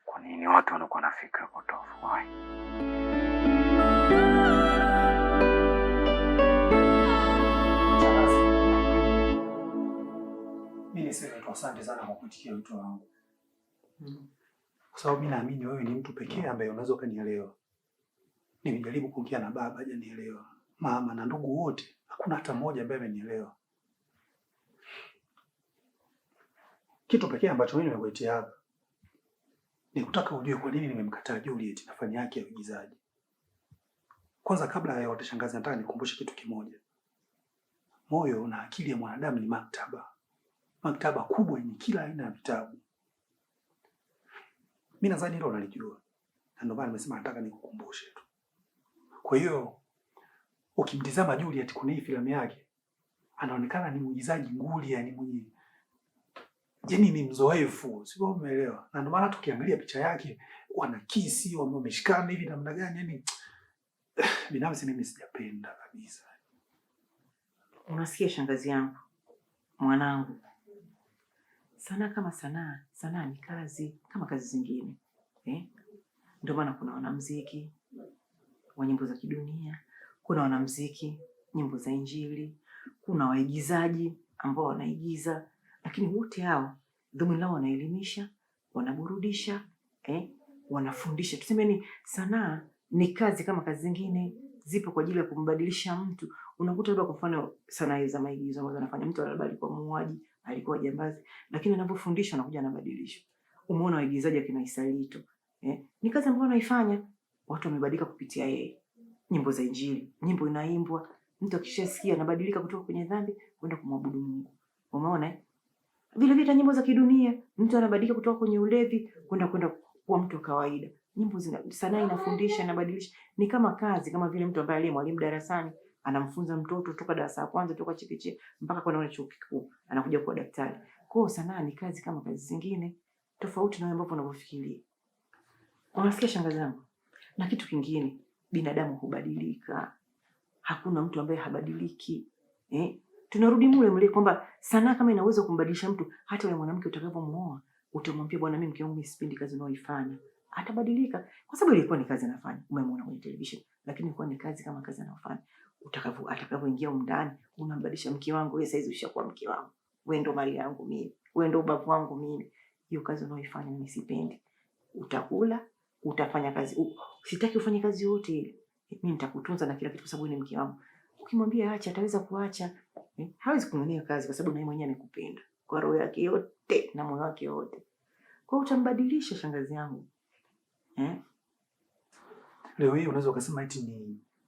Kwa nini watu wanakuwa na fikra potofu? Why? Mimi niseme tu asante sana kwa kuitikia wito wangu, kwa sababu mimi naamini wewe ni mtu pekee ambaye unaweza ukanielewa. Nimejaribu kuongea na baba hajanielewa, mama na ndugu wote, hakuna hata mmoja ambaye amenielewa. Kitu pekee ambacho mimi nimekuitia hapa ni kutaka ujue kwa nini nimemkataa Juliet na fani yake ya uigizaji. Kwanza kabla ya yote, shangazi, nataka nikukumbushe kitu kimoja. Moyo na akili ya mwanadamu ni maktaba, maktaba kubwa yenye kila aina ya vitabu. Mimi nadhani hilo unalijua, na ndio maana nimesema nataka nikukumbushe tu. Kwa hiyo ukimtizama Juliet kwenye hii filamu yake anaonekana ni mwigizaji nguli, yani mwenye yani ni mzoefu, sio? Umeelewa? Na ndio maana tukiangalia picha yake wanakisi, wameshikana hivi namna gani, yani binafsi mimi sijapenda kabisa. Unasikia shangazi yangu, mwanangu, sanaa kama sanaa, sanaa ni kazi kama kazi zingine eh? Ndio maana kuna wanamuziki wa nyimbo za kidunia, kuna wanamuziki nyimbo za Injili, kuna waigizaji ambao wanaigiza, lakini wote hao dhumuni lao wanaelimisha, wanaburudisha, wanafundisha. Tuseme ni sanaa ni kazi kama kazi zingine, zipo kwa ajili ya kumbadilisha mtu. Unakuta labda kwa mfano sanaa hizi za maigizo ambazo anafanya mtu labda alikuwa muuaji, alikuwa jambazi, lakini anapofundishwa anakuja anabadilishwa. Umeona waigizaji akina Isalito, Ni kazi ambayo anaifanya, watu wamebadilika kupitia yeye. Nyimbo za Injili, nyimbo inaimbwa, mtu akishasikia anabadilika kutoka kwenye dhambi kwenda kumwabudu Mungu. Umeona eh? Vile vile nyimbo za kidunia, mtu anabadilika kutoka kwenye ulevi kwenda kuwa mtu wa kawaida. Nyimbo zina sanaa inafundisha, inabadilisha. Ni kama kazi, kama vile mtu ambaye aliye mwalimu darasani anamfunza mtoto toka darasa la kwanza toka chekechea mpaka kwenda chuo kikuu, anakuja kuwa daktari. Kwa hiyo sanaa ni kazi kama kazi zingine, tofauti na wewe ambavyo unavyofikiria. Unasikia shangazi yangu? Na kitu kingine, binadamu hubadilika. Hakuna mtu ambaye habadiliki. Tunarudi mule mule kwamba sanaa kama inaweza kumbadilisha mtu, hata yule mwanamke utakavyomuoa, utamwambia bwana, mimi mke wangu mimi sipendi kazi unayoifanya. Atabadilika kwa sababu ilikuwa ni kazi anafanya. Umemwona kwenye television, lakini ilikuwa ni kazi kama kazi anayofanya. Atakavyoingia humu ndani, unambadilisha mke wangu, wewe saizi ushakuwa mke wangu. Wewe ndo mali yangu mimi. Wewe ndo ubavu wangu mimi. Hiyo kazi unayoifanya mimi sipendi. Utakula, utafanya kazi. Sitaki ufanye kazi yote ile. Mimi nitakutunza na kila kitu kwa sababu wewe ni mke wangu. Ukimwambia acha, ataweza kuacha. Hawezi kung'ang'ania kazi kwa sababu naye mwenyewe amekupenda kwa roho yake yote na moyo wake wote. Kwa hiyo utambadilisha shangazi yangu. Eh? Leo hii unaweza ukasema eti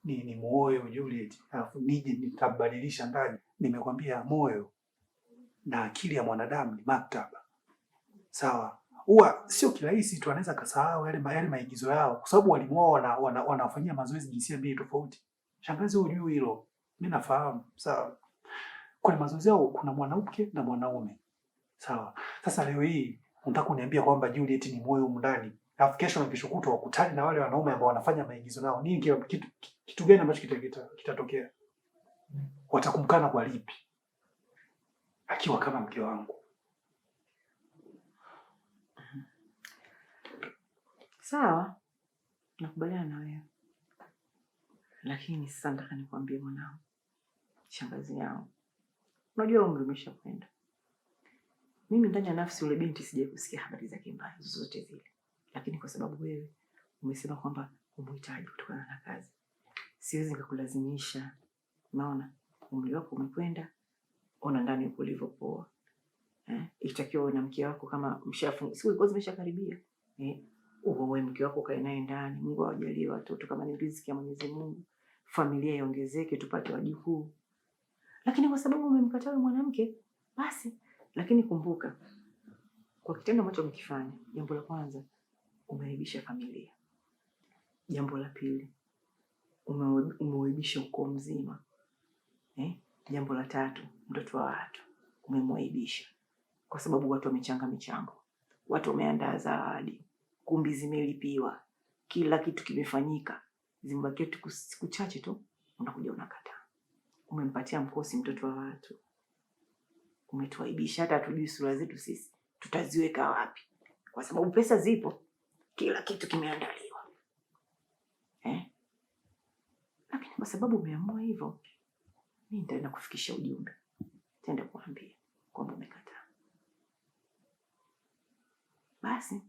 ni muoe Juliet, alafu nije nitabadilisha ndani. Nimekwambia moyo na akili ya mwanadamu ni maktaba. Sawa. Huwa sio kirahisi tu anaweza kasahau yale maigizo yao kwa sababu walimu wao wanawafanyia mazoezi jinsia mbili tofauti. Shangazi, hujui hilo. Mimi nafahamu. Sawa. Kwenye mazoezi yao kuna mwanamke na mwanaume. Sawa. Sasa leo hii unataka kuniambia kwamba Juliet ni moyo humu ndani, alafu kesho na kesho kutwa wakutane na wale wanaume ambao wanafanya maigizo nao. Nini kitu gani ambacho kitatokea? Watakumkana kwa lipi? Akiwa kama mke wangu. Sawa, nakubaliana na wewe, lakini sasa nataka nikwambie mwanangu, shangazi yangu, unajua umri umeshakwenda. Mimi ndani ya nafsi yule binti sijawahi kusikia habari zake mbaya zozote zile, lakini kwa sababu wewe umesema kwamba humhitaji kutokana na kazi, siwezi nikakulazimisha. Unaona, umri wako umekwenda, ona ndani huko ulivyopoa. Itakiwa uwe na mke wako kama mshafunga, siku zilikuwa zimeshakaribia. Uoe mke wako ukae naye ndani, Mungu awajalie watoto kama ni riziki ya Mwenyezi Mungu, familia iongezeke, tupate wajukuu. Lakini kwa sababu umemkataa huyo mwanamke, basi. Lakini kumbuka, kwa kitendo ambacho umekifanya, jambo la kwanza umeaibisha familia. Jambo la pili umeuaibisha ukoo mzima. Jambo la tatu, mtoto wa watu umemwaibisha, kwa sababu watu wamechanga michango, watu wameandaa zawadi, kumbi zimelipiwa, kila kitu kimefanyika, zimebakia tu siku chache tu, unakuja unakataa. Umempatia mkosi mtoto wa watu, umetuaibisha. Hata hatujui sura zetu sisi tutaziweka wapi, kwa sababu pesa zipo, kila kitu kimeandaliwa. Lakini kwa sababu umeamua hivyo, mimi nitaenda kufikisha ujumbe, nitaenda kuambia kwamba umekataa. Basi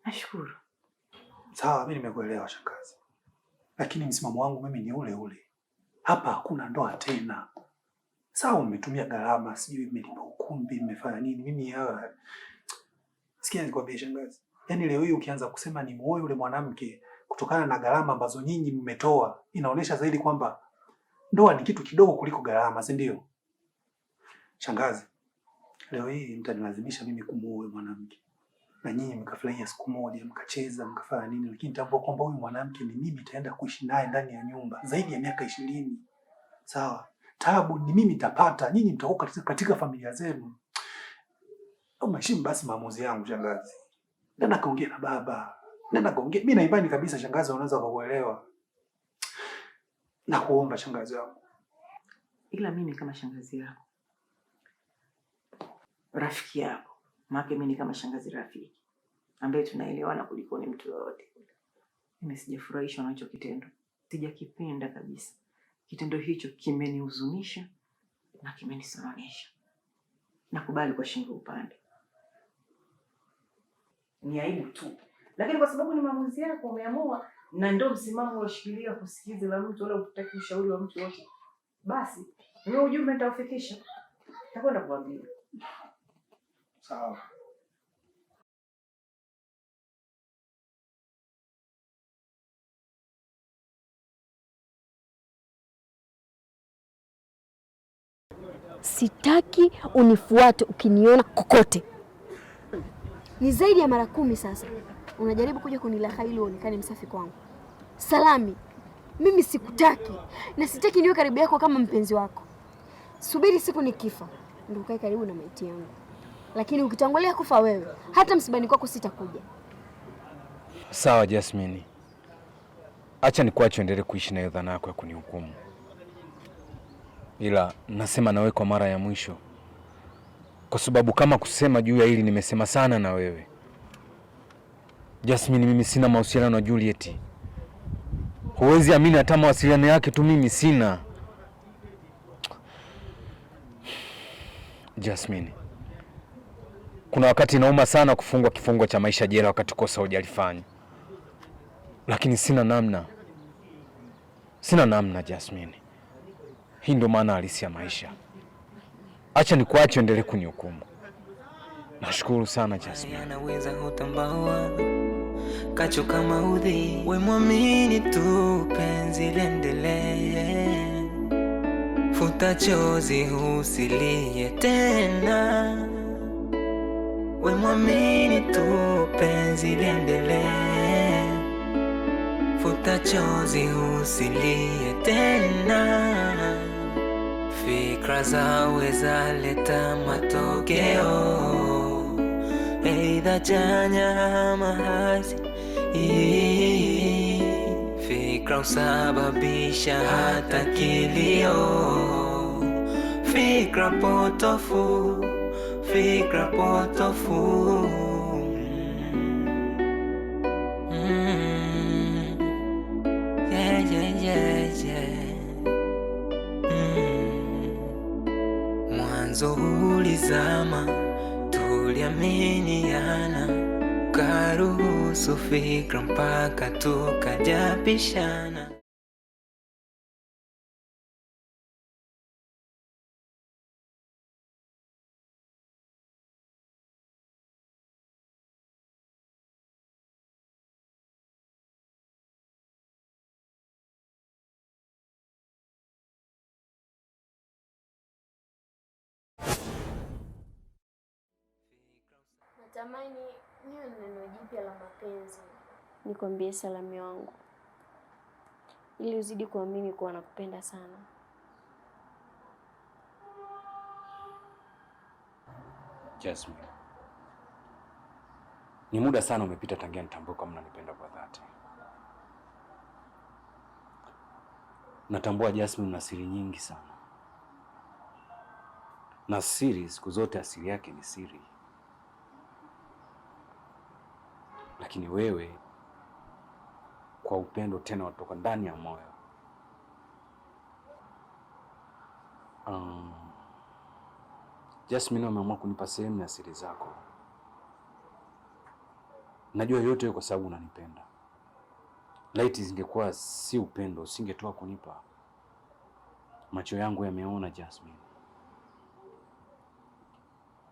nashukuru. Sawa, mimi nimekuelewa shangazi, lakini msimamo wangu mimi ni ule ule. Hapa hakuna ndoa tena. Sawa, mmetumia gharama, sijui mmelipa ukumbi, mmefanya nini. Mimi hawa sikia, nikwambie shangazi, yaani leo hii ukianza kusema ni muoe yule mwanamke kutokana na gharama ambazo nyinyi mmetoa, inaonyesha zaidi kwamba ndoa ni kitu kidogo kuliko gharama, si ndio? Shangazi, leo hii mtanilazimisha mimi kumuoa mwanamke na nyinyi mkafurahia siku moja, mkacheza, mkafanya nini, lakini tambua kwamba huyu mwanamke ni mimi nitaenda kuishi naye ndani ya nyumba zaidi ya miaka 20. Sawa, tabu ni mimi nitapata, nyinyi mtakuwa katika familia zenu. Mheshimu basi maamuzi yangu shangazi. Nenda kaongea na baba, nenda kaongea. Mimi na imani kabisa shangazi, unaweza kuelewa. Nakuomba shangazi wangu. Ila mimi kama shangazi yako, rafiki yako, maana mimi ni kama shangazi rafiki ambaye tunaelewana kuliko ni mtu yoyote. Mimi sijafurahishwa na hicho kitendo, sijakipenda kabisa. Kitendo hicho kimenihuzunisha na kimenisononesha. Nakubali kwa shingo upande, ni aibu tu, lakini kwa sababu ni maamuzi yako, umeamua na ndio msimamo ulioshikilia, kusikiza la mtu wala hutaki ushauri wa mtu yote, basi mimi ujumbe nitaufikisha, nitakwenda kuambia. Sawa. Sitaki unifuate ukiniona kokote. Ni zaidi ya mara 10 sasa unajaribu kuja kunilaghai ili uonekane msafi kwangu. Salami, mimi sikutaki na sitaki niwe karibu yako kama mpenzi wako. Subiri siku nikifa ndio ukae karibu na maiti yangu, lakini ukitangulia kufa wewe, hata msibani kwako sitakuja. Sawa Jasmine, acha nikuache uendelee kuishi na hiyo dhana yako ya kunihukumu, Ila nasema nawe kwa mara ya mwisho, kwa sababu kama kusema juu ya hili nimesema sana na wewe Jasmine. Mimi sina mahusiano na Juliet. Huwezi amini, hata mawasiliano yake tu mimi sina. Jasmine, kuna wakati inauma sana kufungwa kifungo cha maisha jela wakati kosa hujalifanya, lakini sina namna, sina namna Jasmine. Hii ndio maana halisi ya maisha. Acha nikuache endelee kunihukumu. Nashukuru sana Jasmine. Anaweza utambawa kachoka maudhi, we mwamini tu, penzi liendelee, futa chozi usilie tena, we mwamini tu, penzi liendelee, futa chozi usilie tena, fikra zaweza leta matokeo aidha chanya ama hasi. Fikra husababisha hata kilio, fikra potofu, fikra potofu. Yeah, yeah, yeah, yeah. Mwanzo ulizama, tuliaminiana, karuhusu fikra mpaka tukajapishana. Natamani niwe na neno jipya la mapenzi, nikwambie Salami wangu, ili uzidi kuamini kuwa nakupenda sana. Jasmine, ni muda sana umepita tangia nitambue kama unanipenda kwa dhati. Natambua Jasmine, una siri nyingi sana, na siri siku zote asili yake ni siri, lakini wewe kwa upendo tena watoka ndani ya moyo. Jasmine, umeamua kunipa sehemu ya siri zako. Najua yote hiyo kwa sababu unanipenda. Laiti zingekuwa si upendo, usingetoa kunipa. Macho yangu yameona Jasmine,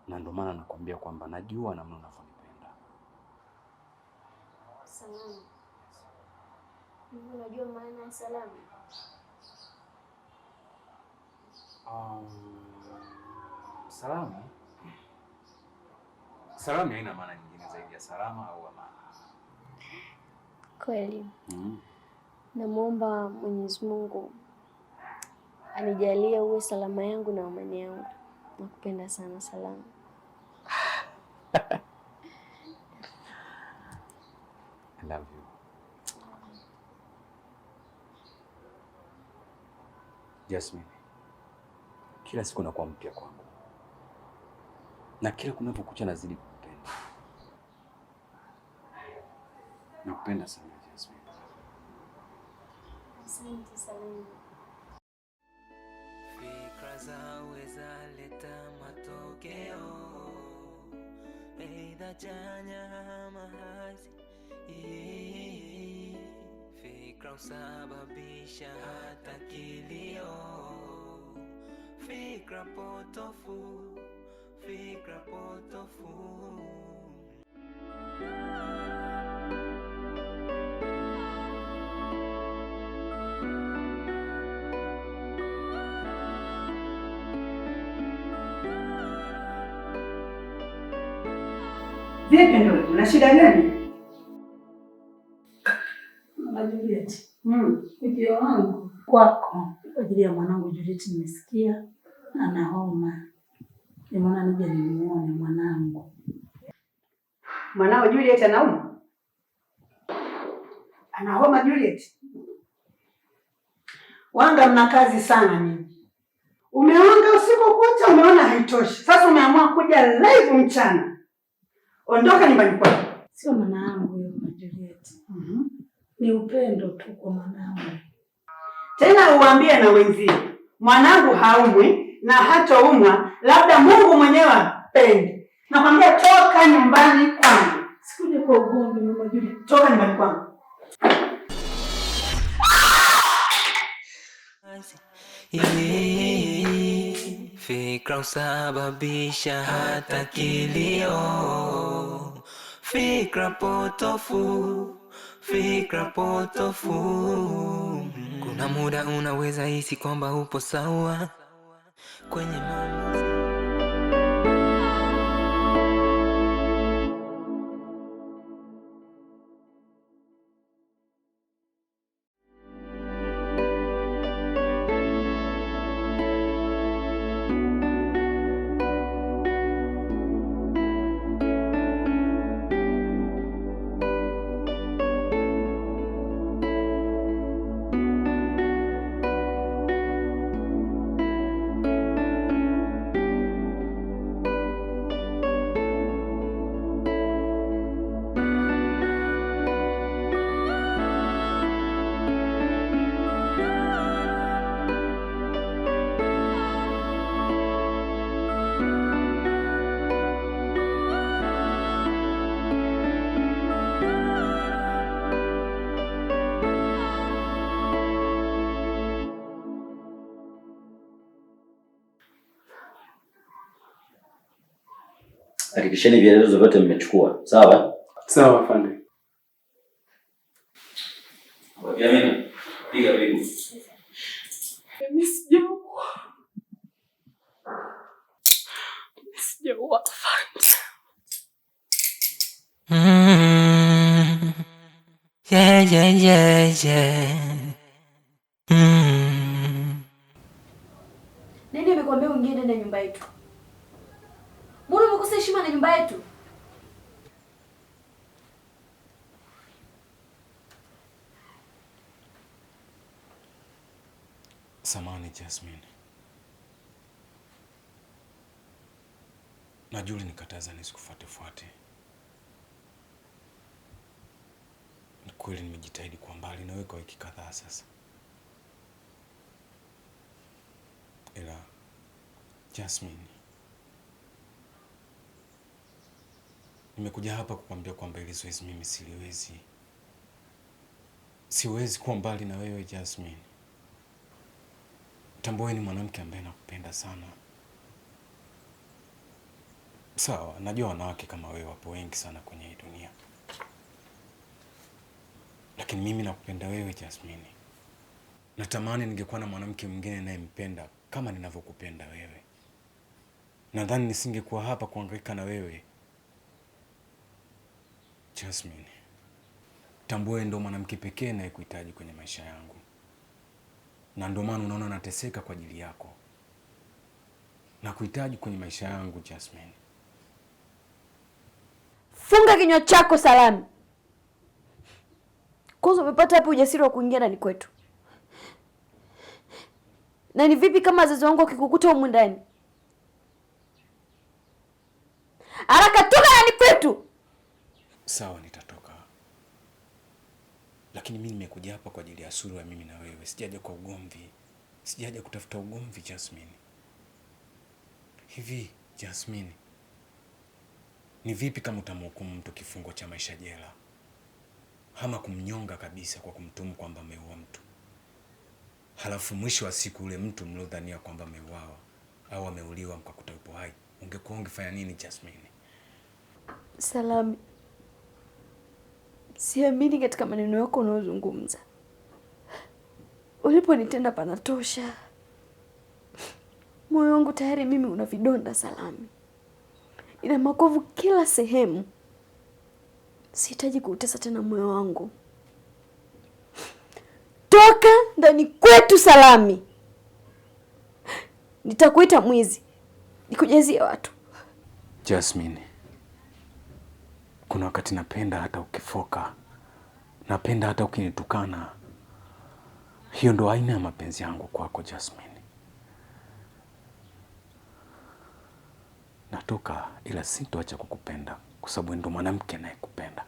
na ndio maana nakwambia kwamba najua namna unavyonipenda. Salamu, hivi unajua maana ya salamu? Salamu, salamu haina maana nyingine zaidi ya salama au amani. Kweli. Namwomba Mwenyezi Mungu anijalie uwe salama yangu na amani yangu. Nakupenda sana Salamu. I love you. Jasmine, kila siku nakuwa mpya kwangu na kila kunapokucha nazidi kukupenda. Nakupenda sana Jasmine. Asante Salamu. Fikra zaweza leta matokeo, aidha chanya ama hasi. Fikra husababisha hata kilio, fikra potofu, fikra potofu. Vipi ndugu, una shida gani? Mama Juliet, ujio wangu kwako kwa ajili ya mwanangu Juliet, nimesikia ana homa, nimeona nije nimuone mwanangu. Mwanao Juliet anauma? Ana homa Juliet? Wanga mna kazi sana nyinyi. Umeonga usiku kucha, umeona haitoshi. Sasa umeamua kuja live mchana. Ondoka nyumbani kwako. Sio maana yangu hiyo, Mama Juliet. Ni upendo tu kwa mwanangu. Tena uambie na wenzio, mwanangu haumwi na hatoumwa, labda Mungu mwenyewe apende. Nakwambia toka nyumbani kwangu. Sikuja kwa ugomvi, Mama Juliet. Toka nyumbani kwangu. Fikra husababisha hata kilio, fikra potofu, fikra potofu. Kuna muda unaweza hisi kwamba upo sawa kwenye maamuzi. Hakikisheni vielelezo vyote mmechukua, sawa? Sawa afande. Amina, piga pigo. Mimi sijaua. Mimi sijaua afande. Yeah. Nani amekwambia uingie ndani ya nyumba yetu? Mbona umekosa heshima na nyumba yetu? Samahani Jasmine. Najua ulinikataza nisikufuatefuate. Ni kweli nimejitahidi kuwa mbali nawe kwa wiki kadhaa sasa. Ila Jasmine, nimekuja hapa kukwambia kwamba hili zoezi mimi siliwezi. Siwezi kuwa mbali na wewe Jasmine. Tambua wewe ni mwanamke ambaye nakupenda sana. Sawa, najua wanawake kama wewe wapo wengi sana kwenye hii dunia, lakini mimi nakupenda wewe Jasmine. Natamani ningekuwa na mwanamke mwingine ninayempenda kama ninavyokupenda wewe. Nadhani nisingekuwa hapa kuhangaika na wewe Jasmine. Tambua wewe ndo mwanamke pekee ninayekuhitaji kwenye maisha yangu, na ndio maana unaona nateseka kwa ajili yako. Nakuhitaji kwenye maisha yangu Jasmine. Funga kinywa chako Salami. Kwanza umepata hapo ujasiri wa kuingia ndani kwetu? Na ni vipi kama wazazi wangu wakikukuta humu ndani? Haraka toka ndani kwetu. Sawa, nitatoka. Lakini mimi nimekuja hapa kwa ajili ya suluhu ya mimi na wewe. Sijaja kwa ugomvi. Sijaja kutafuta ugomvi Jasmine. Hivi Jasmine, ni vipi kama utamhukumu mtu kifungo cha maisha jela ama kumnyonga kabisa kwa kumtuhumu kwamba ameua mtu, halafu mwisho wa siku ule mtu mliodhania kwamba ameuawa au ameuliwa mkakuta yupo hai, ungekuwa ungefanya nini Jasmine? Salami, siamini katika maneno yako unayozungumza. Uliponitenda panatosha. Moyo wangu tayari mimi una vidonda Salami, ina makovu kila sehemu. Sihitaji kuutesa tena moyo wangu. Toka ndani kwetu Salami, nitakuita mwizi, nikujazie watu. Jasmine, kuna wakati napenda hata ukifoka, napenda hata ukinitukana. Hiyo ndo aina ya mapenzi yangu kwako Jasmine. Natoka ila sintoacha kukupenda kwa sababu ndo mwanamke anayekupenda.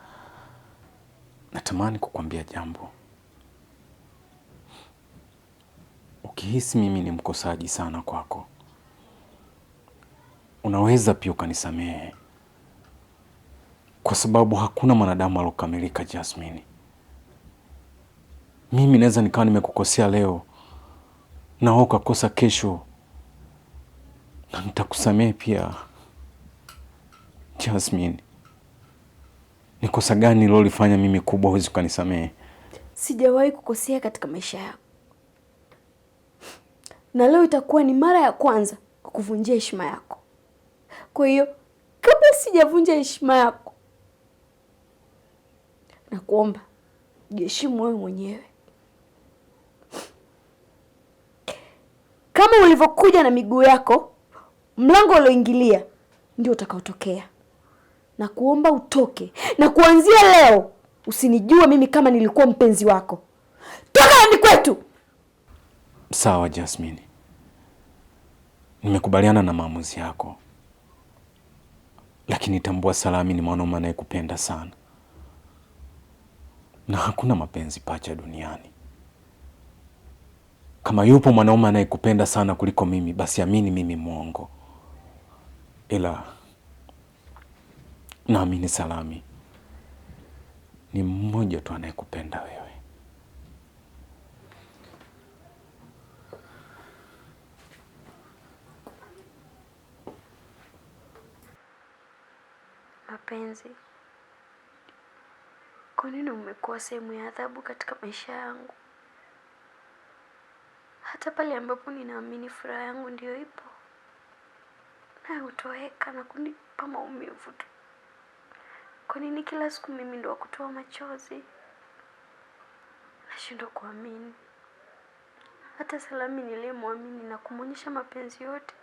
Natamani kukwambia jambo. Ukihisi mimi ni mkosaji sana kwako, unaweza pia ukanisamehe, kwa sababu hakuna mwanadamu alokamilika, Jasmine. Mimi naweza nikawa nimekukosea leo na wewe ukakosa kesho, na nitakusamehe pia. Jasmine, ni kosa gani nililolifanya mimi kubwa huwezi ukanisamehe? Sijawahi kukosea katika maisha yako, na leo itakuwa ni mara ya kwanza kukuvunjia heshima yako. Kwa hiyo kabla sijavunja heshima yako, nakuomba jiheshimu wewe mwenyewe. Kama ulivyokuja na miguu yako, mlango ulioingilia ndio utakaotokea. Na kuomba utoke, na kuanzia leo usinijue mimi kama nilikuwa mpenzi wako. Toka ndani kwetu. Sawa Jasmine, nimekubaliana na maamuzi yako, lakini tambua Salami ni mwanaume anayekupenda sana, na hakuna mapenzi pacha duniani. Kama yupo mwanaume anayekupenda sana kuliko mimi, basi amini mimi mwongo, ila naamini Salami ni mmoja tu anayekupenda wewe. Mapenzi, kwa nini umekuwa sehemu ya adhabu katika maisha yangu? Hata pale ambapo ninaamini furaha yangu ndiyo ipo, naye hutoweka na kunipa maumivu tu. Kwa nini kila siku mimi ndo wa kutoa machozi? Nashindwa kuamini. Hata Salami niliyemwamini na kumwonyesha mapenzi yote,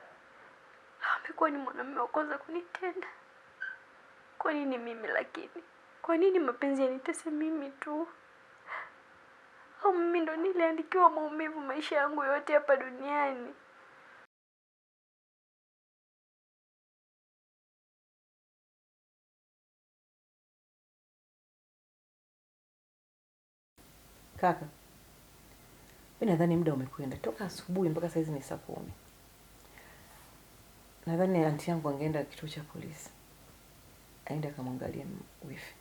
amekuwa ni mwanamume wa kwanza kunitenda. Kwa nini mimi lakini? Kwa nini mapenzi yanitese mimi tu? Au mimi ndo niliandikiwa maumivu maisha yangu yote hapa duniani? Kaka, mi nadhani muda umekwenda toka asubuhi mpaka saizi ni saa 10. Nadhani anti yangu angeenda kituo cha polisi, aende akamwangalie wifi.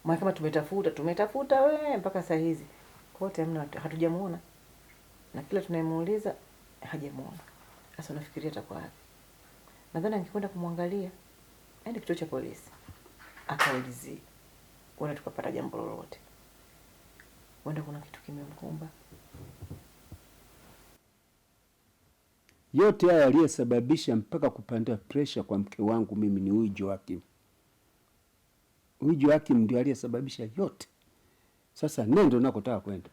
Maana kama tumetafuta we mpaka saa hizi kote hamna, hatujamuona, na kila tunayemuuliza hajamuona. Sasa unafikiria atakuwa wapi? Nadhani angekwenda kumwangalia, aende kituo cha polisi akaulizie, huenda tukapata jambo lolote, huenda kuna kitu kimemkumba. Yote haya aliyesababisha mpaka kupanda pressure kwa mke wangu mimi ni huyu Joakim. Huyu Joakim ndio aliyesababisha yote. Sasa nendo nakotaka kwenda.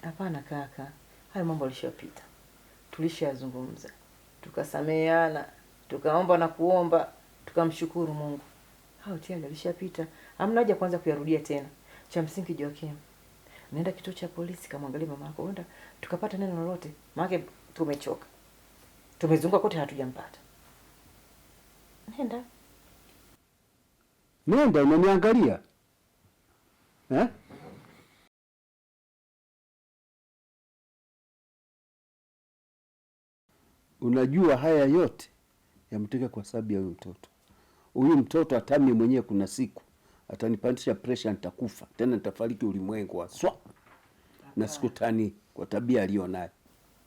Hapana kaka, hayo mambo yalishapita. Tulishazungumza, tukasameheana, tukaomba na kuomba, tukamshukuru Mungu. Hayo tayari yalishapita. Hamna haja kwanza kuyarudia tena. Cha msingi Joakim, nenda kituo cha polisi kamwangalie mama yako, huenda tukapata neno lolote. Maana tumechoka, tumezunguka kote hatujampata. Nenda. Nenda, unaniangalia? Eh? Unajua haya yote yametokea kwa sababu ya huyu mtoto. Huyu mtoto hata mimi mwenyewe kuna siku atanipandisha pressure, nitakufa. Tena nitafariki ulimwengu haswa. Na sikutani kwa tabia aliyonayo.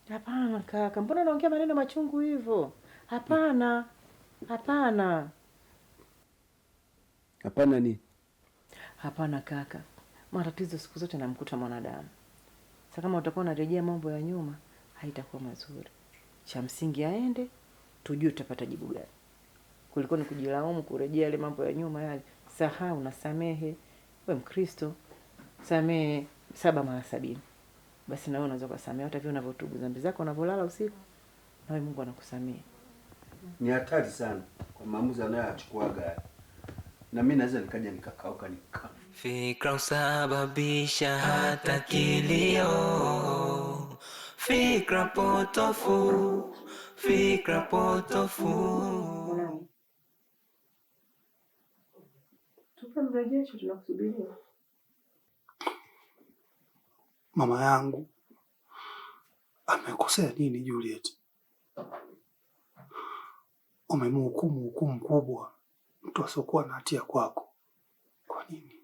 Hapana kaka, mbona unaongea maneno machungu hivyo? Hapana. Hapana. Hapana nini? Hapana kaka. Matatizo siku zote namkuta mwanadamu. Sasa kama utakuwa unarejea mambo ya nyuma, haitakuwa mazuri. Cha msingi aende, tujue tutapata jibu gani. Kuliko ni kujilaumu, kurejea yale mambo ya nyuma yale. Sahau na samehe. Wewe Mkristo, samehe 7 mara 70. Basi na wewe unaweza kusamehe hata vile unavyotubu dhambi zako unavyolala usiku, na wewe Mungu anakusamehe. Ni hatari sana kwa maamuzi anayoyachukuaga. Na mimi naweza nikaja nikakauka nika. Fikra husababisha hata kilio, fikra potofu, Fikra potofu. Tupe mrejesho, tunakusubiria. Mama yangu amekosea nini Juliet? Umemhukumu hukumu kubwa mtu asiokuwa na hatia kwako. Kwa nini?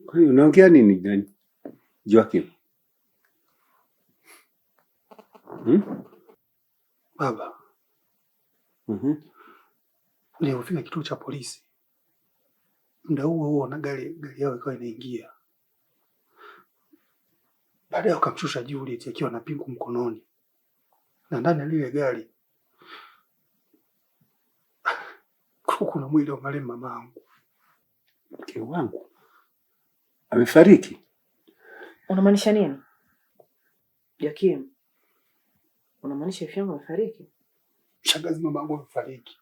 Kwa hiyo unaongea nini nani? Joakim? Baba, nilipofika kituo cha polisi muda huo huo na gari yao ikawa inaingia. Baadaye wakamshusha Juliet akiwa na pingu mkononi, na ndani ya lile gari kuna mwili wa marehemu mamangu. Mke wangu amefariki? Unamaanisha nini Joakim? Unamaanisha wifi yangu amefariki? Shangazi, mamangu amefariki.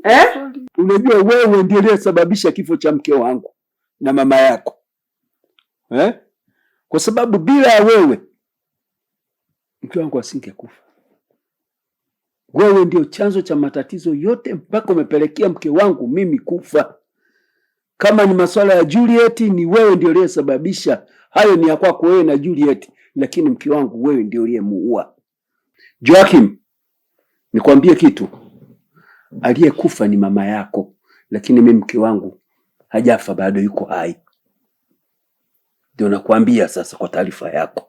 Eh? Unajua wewe ndiye uliyesababisha kifo cha mke wangu na mama yako eh? Kwa sababu bila ya wewe mke wangu asingekufa. Wewe ndio chanzo cha matatizo yote mpaka umepelekea mke wangu mimi kufa. Kama ni masuala ya Juliet, ni wewe ndio uliyesababisha hayo. Ni ya kwako wewe na Juliet, lakini mke wangu wewe ndio uliyemuua. Joakim, nikwambie kitu, aliyekufa ni mama yako, lakini mimi mke wangu hajafa bado, yuko hai. Ndio nakwambia sasa, kwa taarifa yako.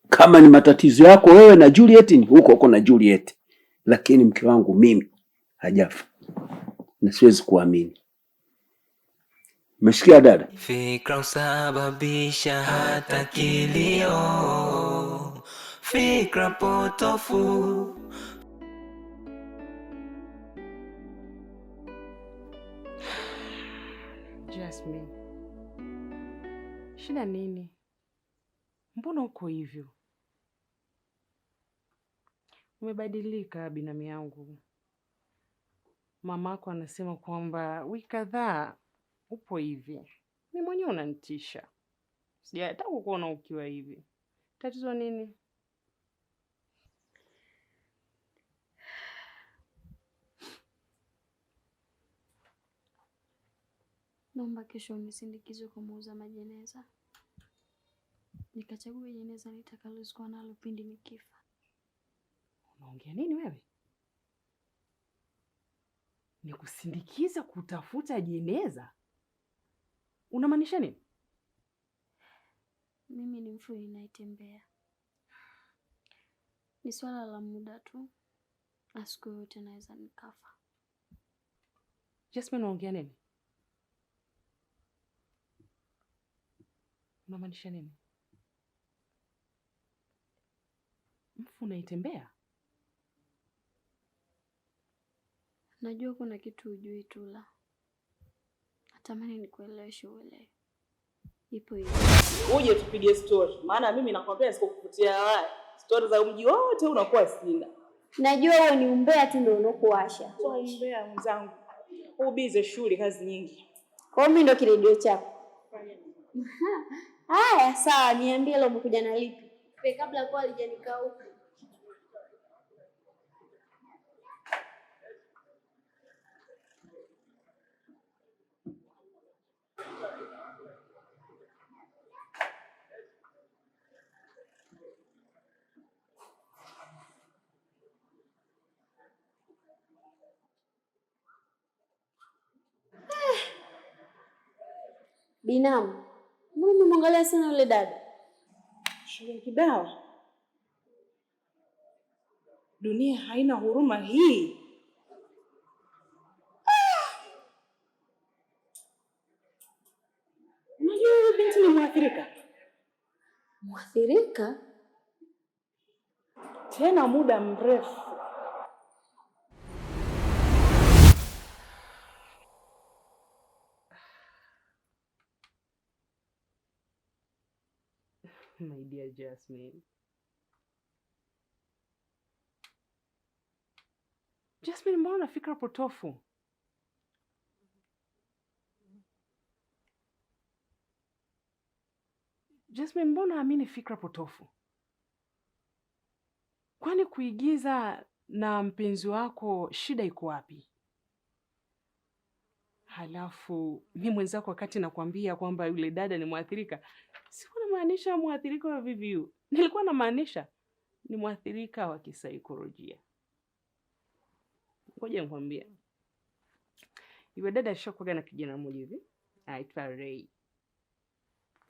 Kama ni matatizo yako wewe na Juliet, ni huko huko na Juliet, lakini mke wangu mimi hajafa na siwezi kuamini. Umesikia dada? Fikra husababisha hata kilio, fikra potofu. Jasmine, shida nini? Mbona uko hivyo? Umebadilika binamu yangu. Mamako anasema kwamba wiki kadhaa upo hivi. Mimi mwenyewe unanitisha. Sijataka kukuona ukiwa hivi. Tatizo nini? Naomba kesho unisindikize kumuuza majeneza, nikachague jeneza nitakalozikwa nalo pindi nikifa. Unaongea nini wewe? Nikusindikiza kutafuta jeneza? Unamaanisha nini? Mimi ni mfu ninayetembea. Ni swala la muda tu, na siku yoyote naweza nikafa. Jasmine, unaongea nini? Unamaanisha nini? Mfu unaitembea? Najua kuna kitu hujui Tula. Natamani nikueleweshe uelewe. Ipo hivi. Uje tupige story, maana mimi nakwambia sikukuvutia haya. Story za mji wote unakuwa sina. Najua huo ni umbea tu ndio unaokuasha. Sio umbea mwenzangu. Ubize shughuli kazi nyingi. Kwa hiyo mimi ndo kiredio chako. Haya, sawa, niambie leo umekuja na lipi? Kabla kwa halijanikauka. Binamu, mbona umemwangalia sana yule dada? Shule kibao. Dunia haina huruma hii. Unajua huyu binti ni mwathirika. Mwathirika? Tena muda mrefu. My dear Jasmine. Jasmine, mbona una fikra potofu? Jasmine, mbona amini fikra potofu? Kwani kuigiza na mpenzi wako shida iko wapi? Halafu mi mwenzako, wakati nakwambia kwamba yule dada ni mwathirika, sikuwa namaanisha mwathirika wa VVU, nilikuwa namaanisha ni mwathirika wa kisaikolojia. Ngoja nikwambie, yule dada alishakuwaga na kijana mmoja hivi aitwa Ray,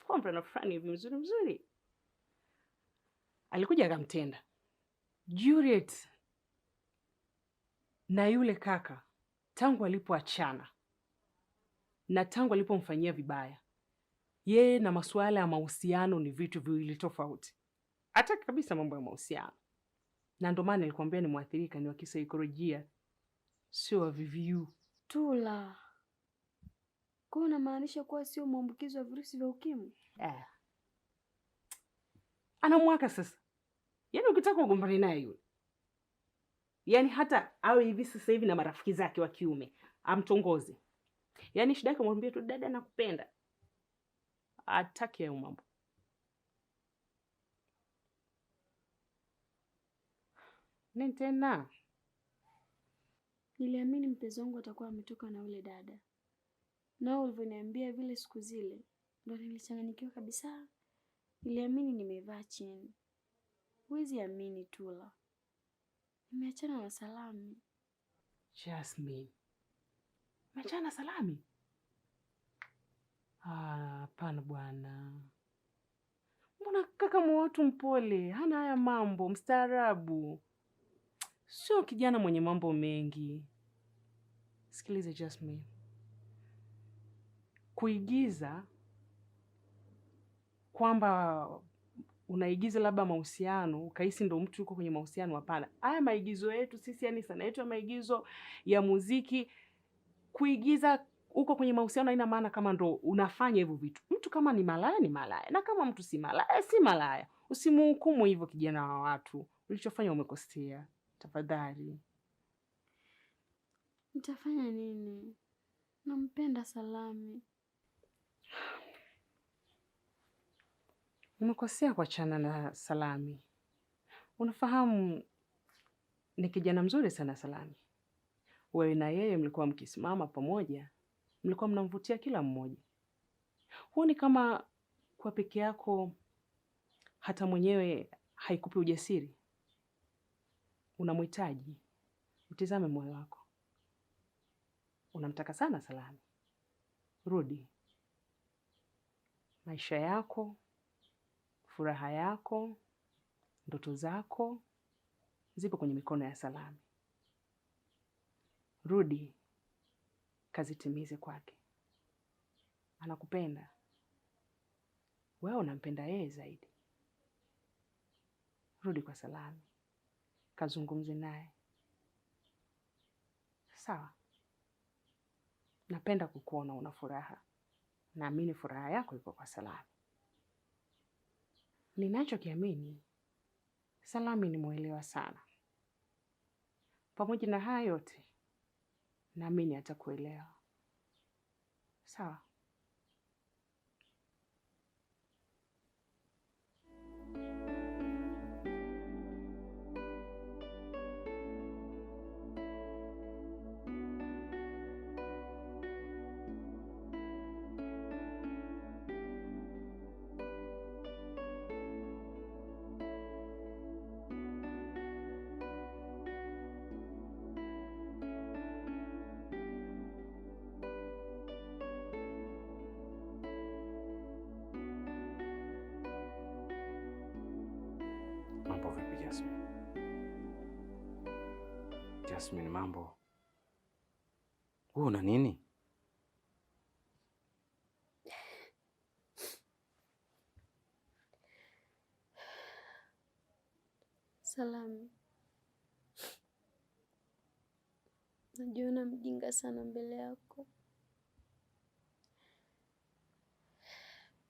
kwa mvulana fulani hivi mzuri mzuri, alikuja akamtenda Juliet na yule kaka. Tangu alipoachana na tangu alipomfanyia vibaya, yeye na masuala ya mahusiano ni vitu viwili tofauti. Hataki kabisa mambo ya mahusiano, na ndio maana nilikwambia ni mwathirika, ni wa kisaikolojia, sio wa VVU. Tula, kwa hiyo unamaanisha kuwa sio mwambukizi wa virusi vya ukimwi? Eh. Ana mwaka sasa, yaani ukitaka ugombane naye yule, yaani hata awe hivi sasa hivi na marafiki zake wa kiume amtongoze, yaani shida yake mwambie tu dada nakupenda, hataki hayo mambo. Nini tena? Niliamini mpenzi wangu atakuwa ametoka na yule dada, nao ulivyoniambia vile siku zile ndo nilichanganyikiwa kabisa. Niliamini nimevaa chini. Huwezi amini Tula, nimeachana na Salami. Jasmine, umeachana na Salami? Ah, hapana bwana, mbona kaka mwa watu mpole, hana haya mambo, mstaarabu, sio kijana mwenye mambo mengi. Sikiliza Jasmine, kuigiza kwamba unaigiza labda mahusiano ukahisi ndo mtu yuko kwenye mahusiano, hapana. Haya maigizo yetu sisi, yani sanaa yetu ya maigizo ya muziki, kuigiza uko kwenye mahusiano haina maana kama ndo unafanya hivyo vitu. Mtu kama ni malaya ni malaya, na kama mtu si malaya si malaya. Usimhukumu hivyo kijana wa watu, ulichofanya umekosea. Tafadhali. Nitafanya nini? Nampenda Salami. Umekosea kuachana na Salami. Unafahamu ni kijana mzuri sana Salami. Wewe na yeye mlikuwa mkisimama pamoja, mlikuwa mnamvutia kila mmoja. Huoni kama kwa peke yako hata mwenyewe haikupi ujasiri? Unamhitaji. Utizame moyo wako. Unamtaka sana Salami. Rudi. Maisha yako, furaha yako, ndoto zako zipo kwenye mikono ya Salami. Rudi, kazitimize kwake. Anakupenda. Wewe unampenda yeye zaidi. Rudi kwa Salami, kazungumze naye. Sawa? Napenda kukuona una furaha. Naamini furaha yako iko kwa Salami. Ninachokiamini, Salami ni mwelewa sana. Pamoja na haya yote, naamini atakuelewa. Sawa? Mambo vipi Jasmine? Jasmine, mambo. Wewe una nini? Salami, najiona mjinga sana mbele yako,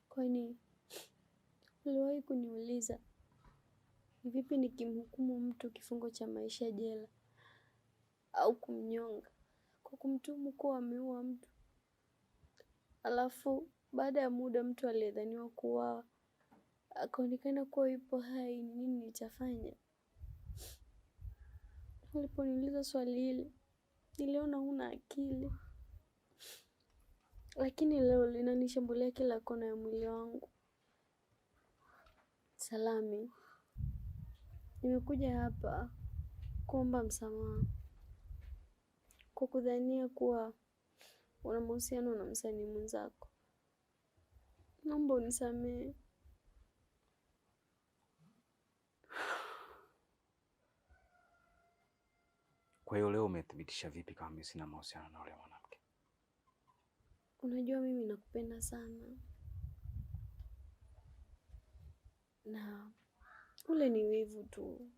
kwani uliwahi kuniuliza ni vipi nikimhukumu mtu kifungo cha maisha jela au kumnyonga kwa kumtuhumu kuwa ameua mtu, alafu baada ya muda mtu aliyedhaniwa kuuawa akaonekana kuwa yupo hai, ni nini nitafanya? Uliponiuliza swali hili, niliona huna akili, lakini leo linanishambulia kila kona ya mwili wangu. Salami, nimekuja hapa kuomba msamaha kwa kudhania kuwa una mahusiano na msanii mwenzako. Naomba unisamehe. Kwa hiyo leo umethibitisha vipi kama mimi sina mahusiano na yule mwanamke? Unajua mimi nakupenda sana, na ule ni wivu tu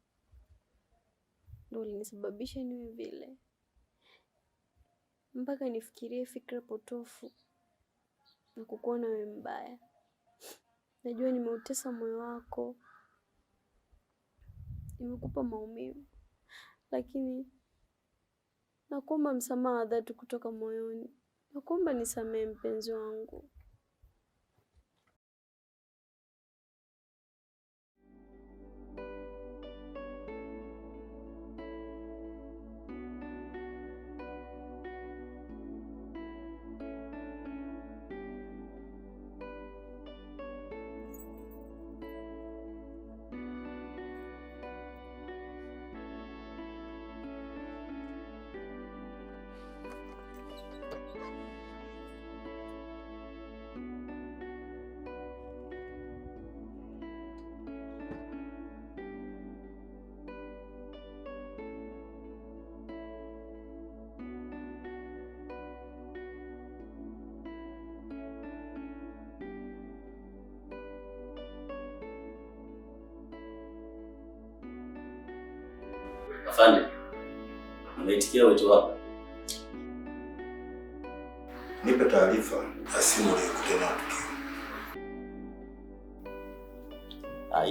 ndio ulinisababisha niwe vile, mpaka nifikirie fikra potofu na kukuona wewe mbaya. Najua nimeutesa moyo wako, nimekupa maumivu, lakini nakuomba msamaha wa dhati kutoka moyoni. Nakuomba nisamehe mpenzi wangu. Afande, nimeitikia wito wako. Nipe taarifa ya simu uliyokuta nayo tukio.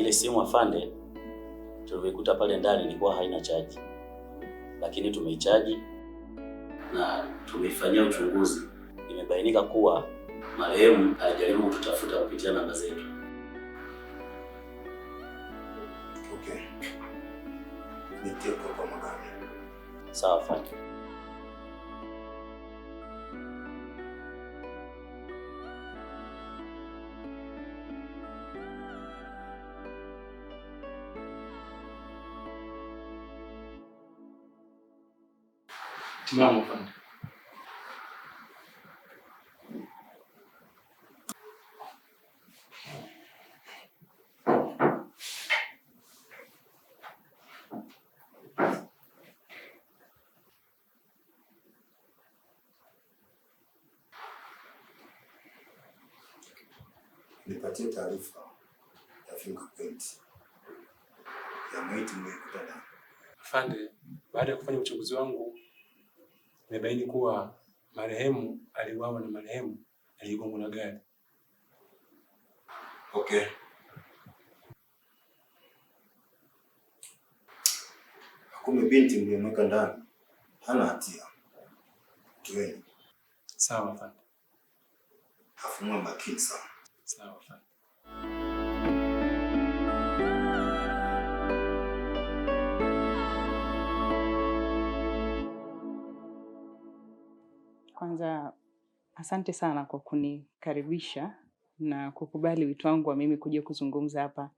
Ile simu afande, tulivyoikuta pale ndani ilikuwa haina chaji, lakini tumeichaji na tumeifanyia uchunguzi. Imebainika kuwa marehemu alijaribu kututafuta kupitia namba zetu. Okay. Nitie kwa magari. Sawa afande. Timamu afande. Nipatie taarifa ya fingerprint ya maiti mlioikuta ndani. Afande, baada ya kufanya uchunguzi wangu nimebaini kuwa marehemu aliuawa na marehemu aligongwa na gari. Okay. Kumbe binti mliyemweka ndani hana hatia. Toeni. Sawa afande. Afu muwe makini sana. Sawa afande. Kwanza asante sana kwa kunikaribisha na kukubali wito wangu wa mimi kuja kuzungumza hapa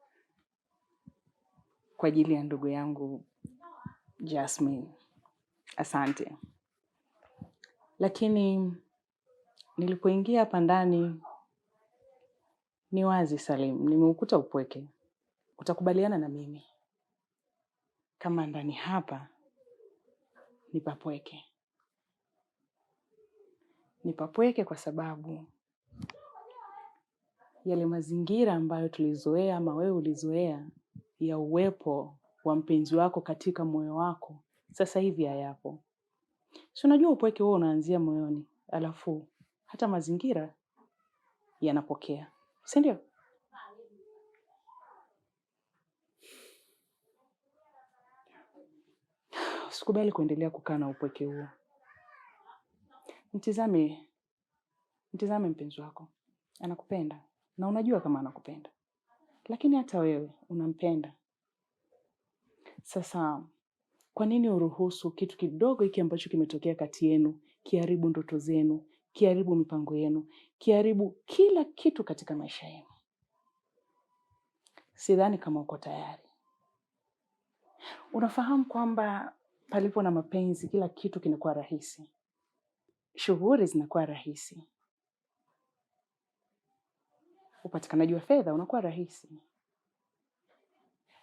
kwa ajili ya ndugu yangu Jasmine. Asante. Lakini nilipoingia hapa ndani, ni wazi Salim, nimeukuta upweke. Utakubaliana na mimi kama ndani hapa ni papweke. Ni papweke kwa sababu yale mazingira ambayo tulizoea ama wewe ulizoea ya uwepo wa mpenzi wako katika moyo wako sasa hivi hayapo. Si unajua upweke huo unaanzia moyoni, alafu hata mazingira yanapokea, si ndio? Usikubali kuendelea kukaa na upweke huo. Mtizame, mtizame mpenzi wako, anakupenda na unajua kama anakupenda, lakini hata wewe unampenda. Sasa Kwa nini uruhusu kitu kidogo hiki ambacho kimetokea kati yenu kiharibu ndoto zenu, kiharibu mipango yenu, kiharibu kila kitu katika maisha yenu? Sidhani kama uko tayari. Unafahamu kwamba palipo na mapenzi kila kitu kinakuwa rahisi, shughuli zinakuwa rahisi, upatikanaji wa fedha unakuwa rahisi,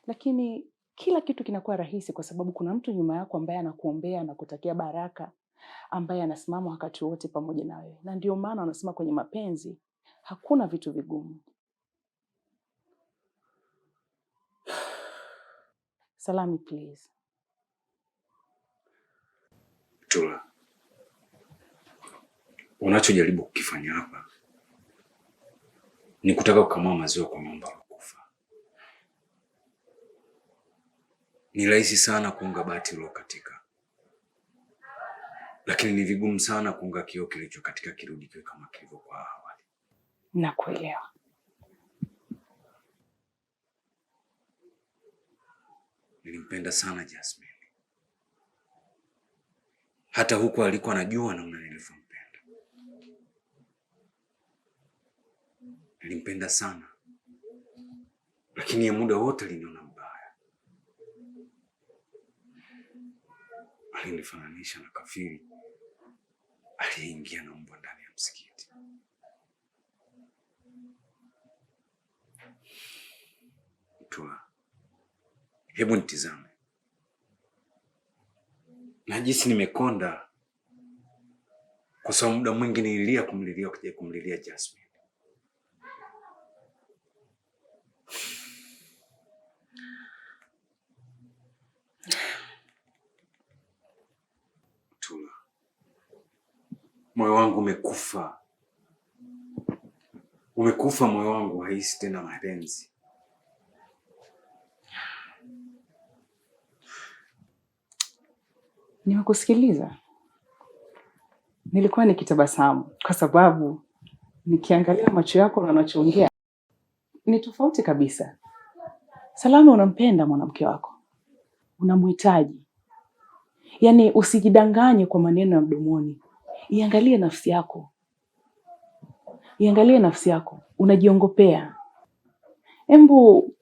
lakini kila kitu kinakuwa rahisi kwa sababu kuna mtu nyuma yako ambaye anakuombea na kutakia baraka, ambaye anasimama wakati wote pamoja na wewe. Na ndio maana wanasema kwenye mapenzi hakuna vitu vigumu. Salami, please. Tula, unachojaribu kukifanya hapa ni kutaka kukamua maziwa kwa ng'ombe alokufa. Ni rahisi sana kuunga bati uliokatika, lakini ni vigumu sana kuunga kioo kilichokatika kirudi kiwe kama kilivyokuwa awali. Nakuelewa. Nilimpenda sana Jasmine, hata huku alikuwa anajua namna nilivyompenda. Nilimpenda sana, lakini ya muda wote aliniona mbaya, alinifananisha na kafiri aliyeingia na mbwa ndani ya msikiti. Mtua, hebu nitizame na jinsi nimekonda, kwa sababu muda mwingi nililia kumlilia kumlilia Jasmine. Tula, moyo wangu umekufa, umekufa. Moyo wangu haisi tena mapenzi. Nimekusikiliza, nilikuwa nikitabasamu kwa sababu nikiangalia macho yako na unachoongea ni tofauti kabisa. Salama, unampenda mwanamke wako, unamhitaji. Yaani usijidanganye kwa maneno ya mdomoni, iangalie nafsi yako, iangalie nafsi yako. Unajiongopea. Embu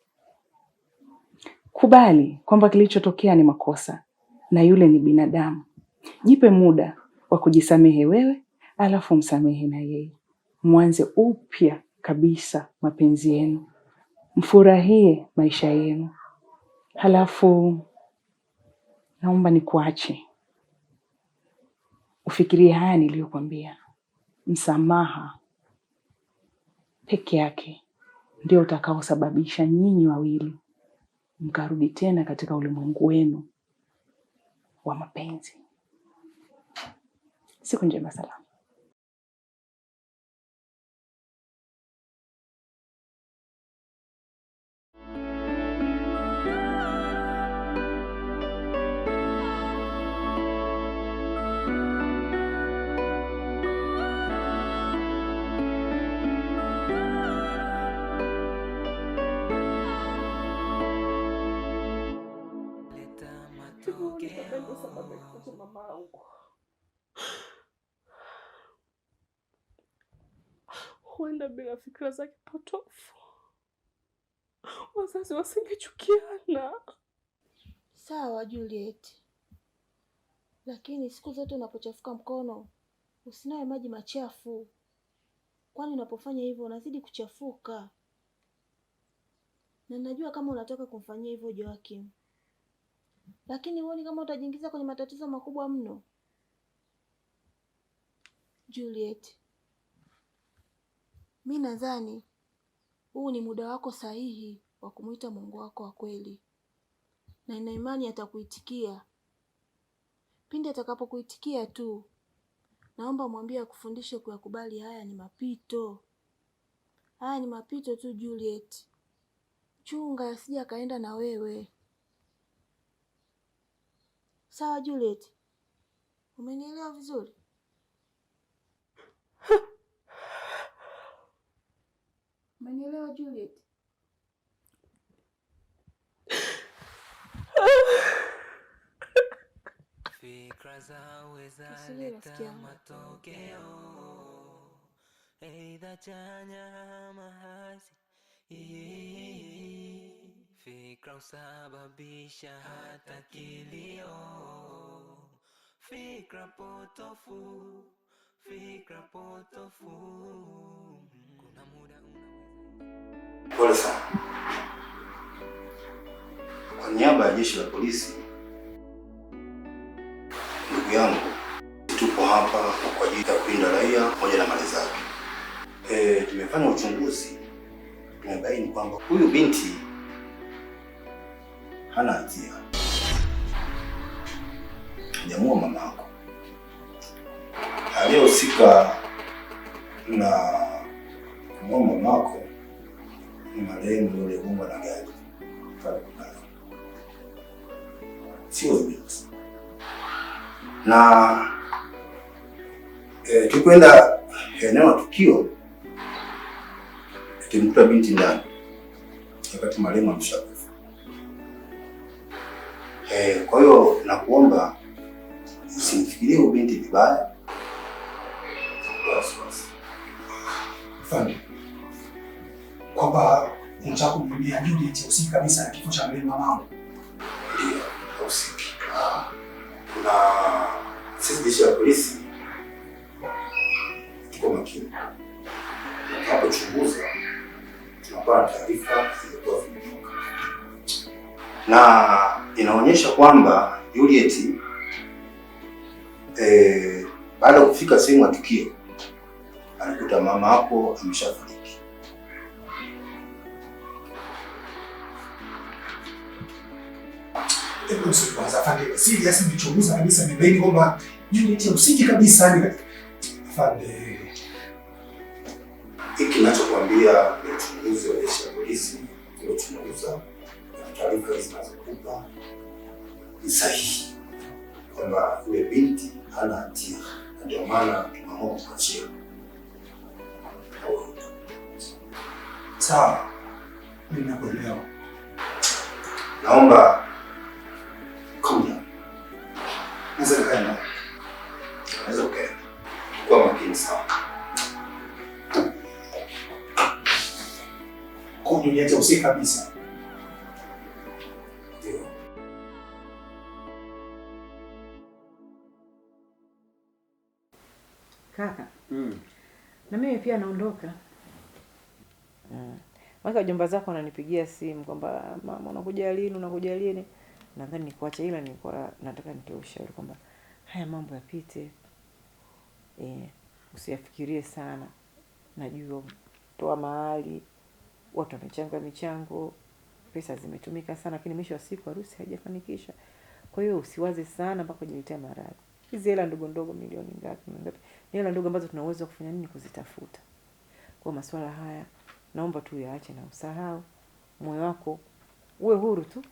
kubali kwamba kilichotokea ni makosa na yule ni binadamu. Jipe muda wa kujisamehe wewe, alafu msamehe na yeye. Mwanze upya kabisa mapenzi yenu, mfurahie maisha yenu. Halafu naomba nikuache ufikirie haya niliyokuambia. Msamaha peke yake ndio utakaosababisha nyinyi wawili mkarudi tena katika ulimwengu wenu wa mapenzi. Siku njema, salamu. Huenda bila fikra zake potofu wazazi wasingechukiana. Sawa Juliet, lakini siku zote unapochafuka mkono usinawe maji machafu, kwani unapofanya hivyo unazidi kuchafuka, na najua kama unataka kumfanyia hivyo Joakim, lakini huoni kama utajiingiza kwenye matatizo makubwa mno? Juliet, mi nadhani huu ni muda wako sahihi wa kumwita Mungu wako wa kweli, na nina imani atakuitikia. Pindi atakapokuitikia tu, naomba mwambie akufundishe kuyakubali. Haya ni mapito, haya ni mapito tu Juliet. Chunga asije akaenda na wewe. Sawa Juliet, umenielewa vizuri? Umenielewa Juliet? Fikra zaweza Usijali rafiki leta yangu. matokeo, aidha chanya ama hasi. Fikra husababisha hata kilio. Fikra potofu, fikra potofu. Kuna muda Pole sana. Kwa niaba ya jeshi la polisi, ndugu yangu, tupo hapa kwa ajili ya kulinda raia pamoja na mali zake. Tumefanya uchunguzi, tumebaini kwamba huyu binti hana hatia, hajamuua mama yako. Aliyehusika na kumuua mama yako ni marehemu yule aliyegongwa na gari pale Kulala, sio huyu binti. Na tulipoenda eneo la tukio tulimkuta binti ndani wakati marehemu ameshakufa. Kwa hiyo nakuomba usimfikirie huyu binti vibaya. Wasiwasi. Afande, kwamba unataka kumwambia Juliet hahusiki kabisa na kifo cha marehemu mamangu? Ndio, hahusiki. Na sisi jeshi la polisi tuko makini, na tunapochunguza tunapata taarifa zilizokuwa zimetoka, na inaonyesha kwamba Juliet baada ya kufika sehemu ya tukio alikuta mama hapo ameshafariki. Hebu msubiri kwanza afande, serious nimechunguza kabisa, nimebaini kwamba Juliet hahusiki kabisa. Yani afande, Hiki ninachokuambia ni uchunguzi wa jeshi la polisi uliochunguza, na taarifa hizi zinazokupa ni sahihi kwamba yule binti hana hatia, na ndio maana tumeamua kumwachia. Sawa, mimi nakuelewa. Naomba calm down. Naweza nikaenda? Naweza ukaenda. Kuwa makini sana. Kwa hiyo Juliet hahusiki kabisa. Ndio. Kaka, na mimi pia naondoka. Maana wajomba zako wananipigia simu kwamba mama unakuja lini, unakuja lini. Nadhani nikuache, ila nilikuwa nataka nitoe ushauri kwamba haya mambo yapite. Usiyafikirie sana. Najua toa mahali, watu wamechanga michango, pesa zimetumika sana, lakini mwisho wa siku harusi haijafanikisha. Kwa hiyo usiwaze sana mpaka ujiletea maradhi. Hizi hela ndogo ndogo, milioni ngapi, milioni ngapi, ni hela ndogo ambazo tuna uwezo wa kufanya nini, kuzitafuta. Kwa masuala haya naomba tu uyaache na usahau. Moyo wako uwe huru tu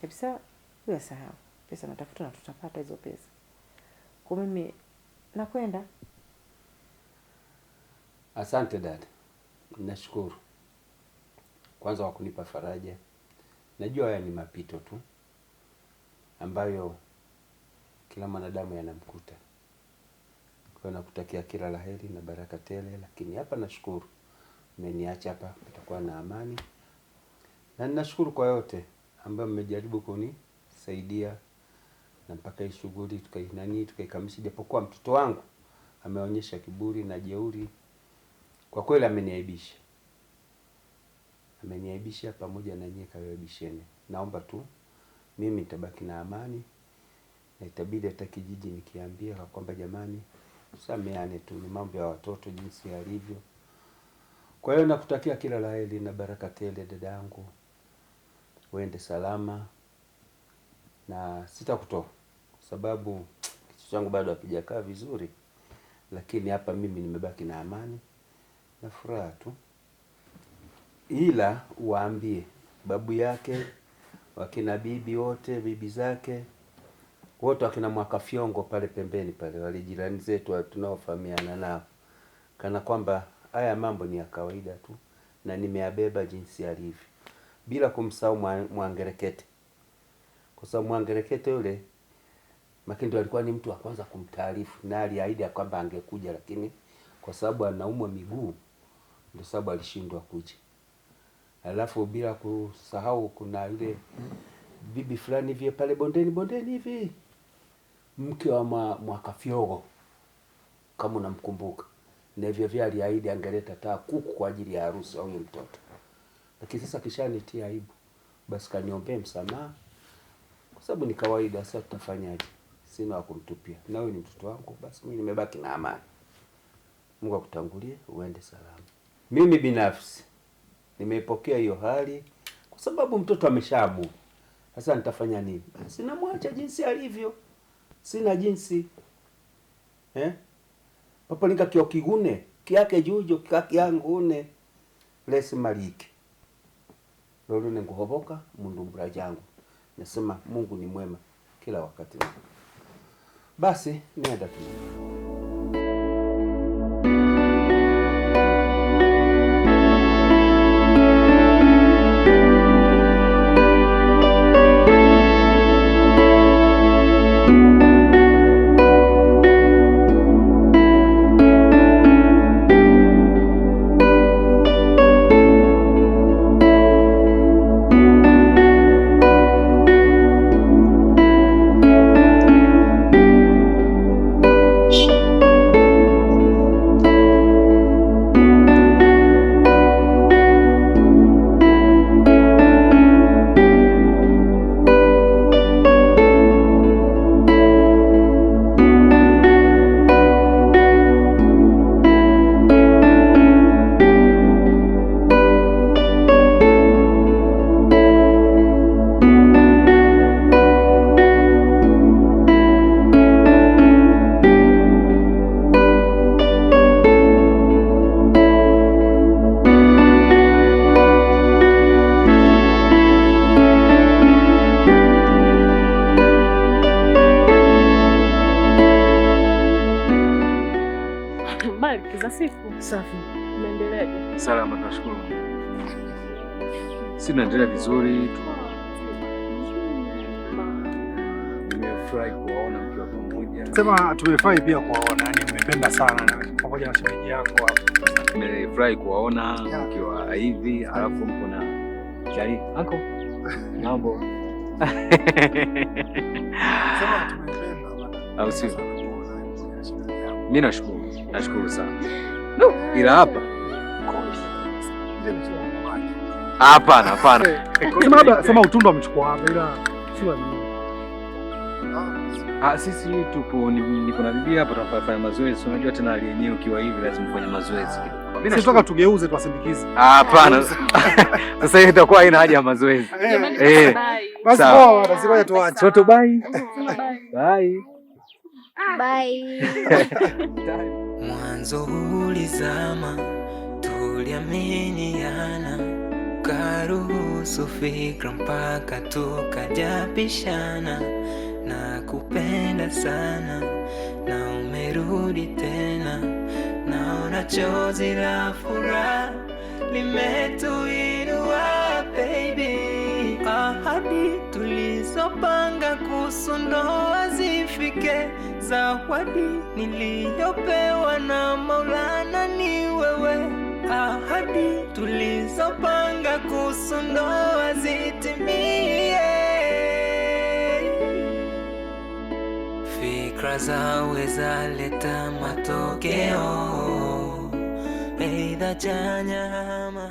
kabisa, uyasahau. Pesa natafuta na tutapata hizo pesa. Kwa mimi nakwenda. Asante dada, nashukuru kwanza kwa kunipa faraja. Najua haya ni mapito tu ambayo kila mwanadamu yanamkuta. Kwa hiyo nakutakia kila la heri na baraka tele, lakini hapa nashukuru mmeniacha hapa, nitakuwa na amani, na ninashukuru kwa yote ambayo mmejaribu kunisaidia na mpaka hii shughuli tukaikamilisha, japokuwa mtoto wangu ameonyesha kiburi na jeuri. Kwa kweli ameniaibisha, ameniaibisha pamoja na nyie kawaibisheni. Naomba tu mimi nitabaki na amani, na itabidi hata kijiji nikiambia kwamba jamani, tusameane tu, ni mambo ya watoto jinsi yalivyo. Kwa hiyo nakutakia kila la heri na baraka tele dadangu, uende salama na sitakutoa kwa sababu kichwa changu bado hakijakaa vizuri, lakini hapa mimi nimebaki na amani na furaha tu, ila waambie babu yake, wakina bibi wote, bibi zake wote, wakina Mwakafyongo pale pembeni pale, wale jirani zetu tunaofahamiana nao, kana kwamba haya mambo ni ya kawaida tu na nimeyabeba jinsi yalivyo, bila kumsahau Mwangerekete, kwa sababu Mwangerekete yule Maana alikuwa ni mtu wa kwanza kumtaarifu na aliahidi kwamba angekuja, lakini kwa sababu anaumwa miguu ndio sababu alishindwa kuja. Alafu bila kusahau kuna yule bibi fulani hivi pale bondeni hivi, mke wa Mwakafyogo kama unamkumbuka, na hivyo vya aliahidi angeleta taa kuku kwa ajili ya harusi au huyo mtoto. Lakini sasa kishanitia aibu, basi kaniombee msamaha kwa sababu ni kawaida. Sasa tutafanyaje? Sina wa kumtupia, na wewe ni mtoto wangu, basi mimi nimebaki na amani. Mungu akutangulie uende salama. Mimi binafsi nimeipokea hiyo hali kwa sababu mtoto ameshaamua. Sasa nitafanya nini? Basi namwacha jinsi alivyo. Sina jinsi. Papa nika kio kigune, kiake jujo kaki yangu une lesi maliki. Lolo nenguhoboka mundumbura jangu. Nasema Mungu ni mwema kila wakati. Basi nenda tu. Safi. Unaendeleaje? Salama, tunashukuru. Sisi tunaendelea vizuri tu. Nimefurahi kuwaona mkiwa pamoja. Sema tumefurahi pia kuwaona, yani nimependa sana na pamoja na shemeji yako hapo. Nimefurahi kuwaona mkiwa hivi, alafu mko na chai. Uncle. Mambo. Sema tumependa bwana. Au sio? Mimi nashukuru. Nashukuru sana. No, ila hapa hapana, hapana. Sema labda sema utundu amechukua hapa ila sio mimi. Sisi tupo niko na bibi hapa tunafanya mazoezi. Unajua tena hali yenyewe ukiwa hivi lazima ufanye mazoezi kidogo. Mimi nataka tugeuze tuwasindikize. Hapana. Sasa hivi itakuwa haina haja ya mazoezi. Basi poa, basi ngoja tuache. Toto bye. Bye. Bye. Mwanzo ulizama, tuliaminiana, karuhusu fikra mpaka tukajapishana, na kupenda sana, na umerudi tena, naona chozi la furaha limetuinua baby. Ahadi tulizopanga kuhusu ndoa zifike, zawadi niliyopewa na Maulana ni wewe. Ahadi tulizopanga kuhusu ndoa zitimie. Fikra zaweza leta matokeo, aidha chanya ama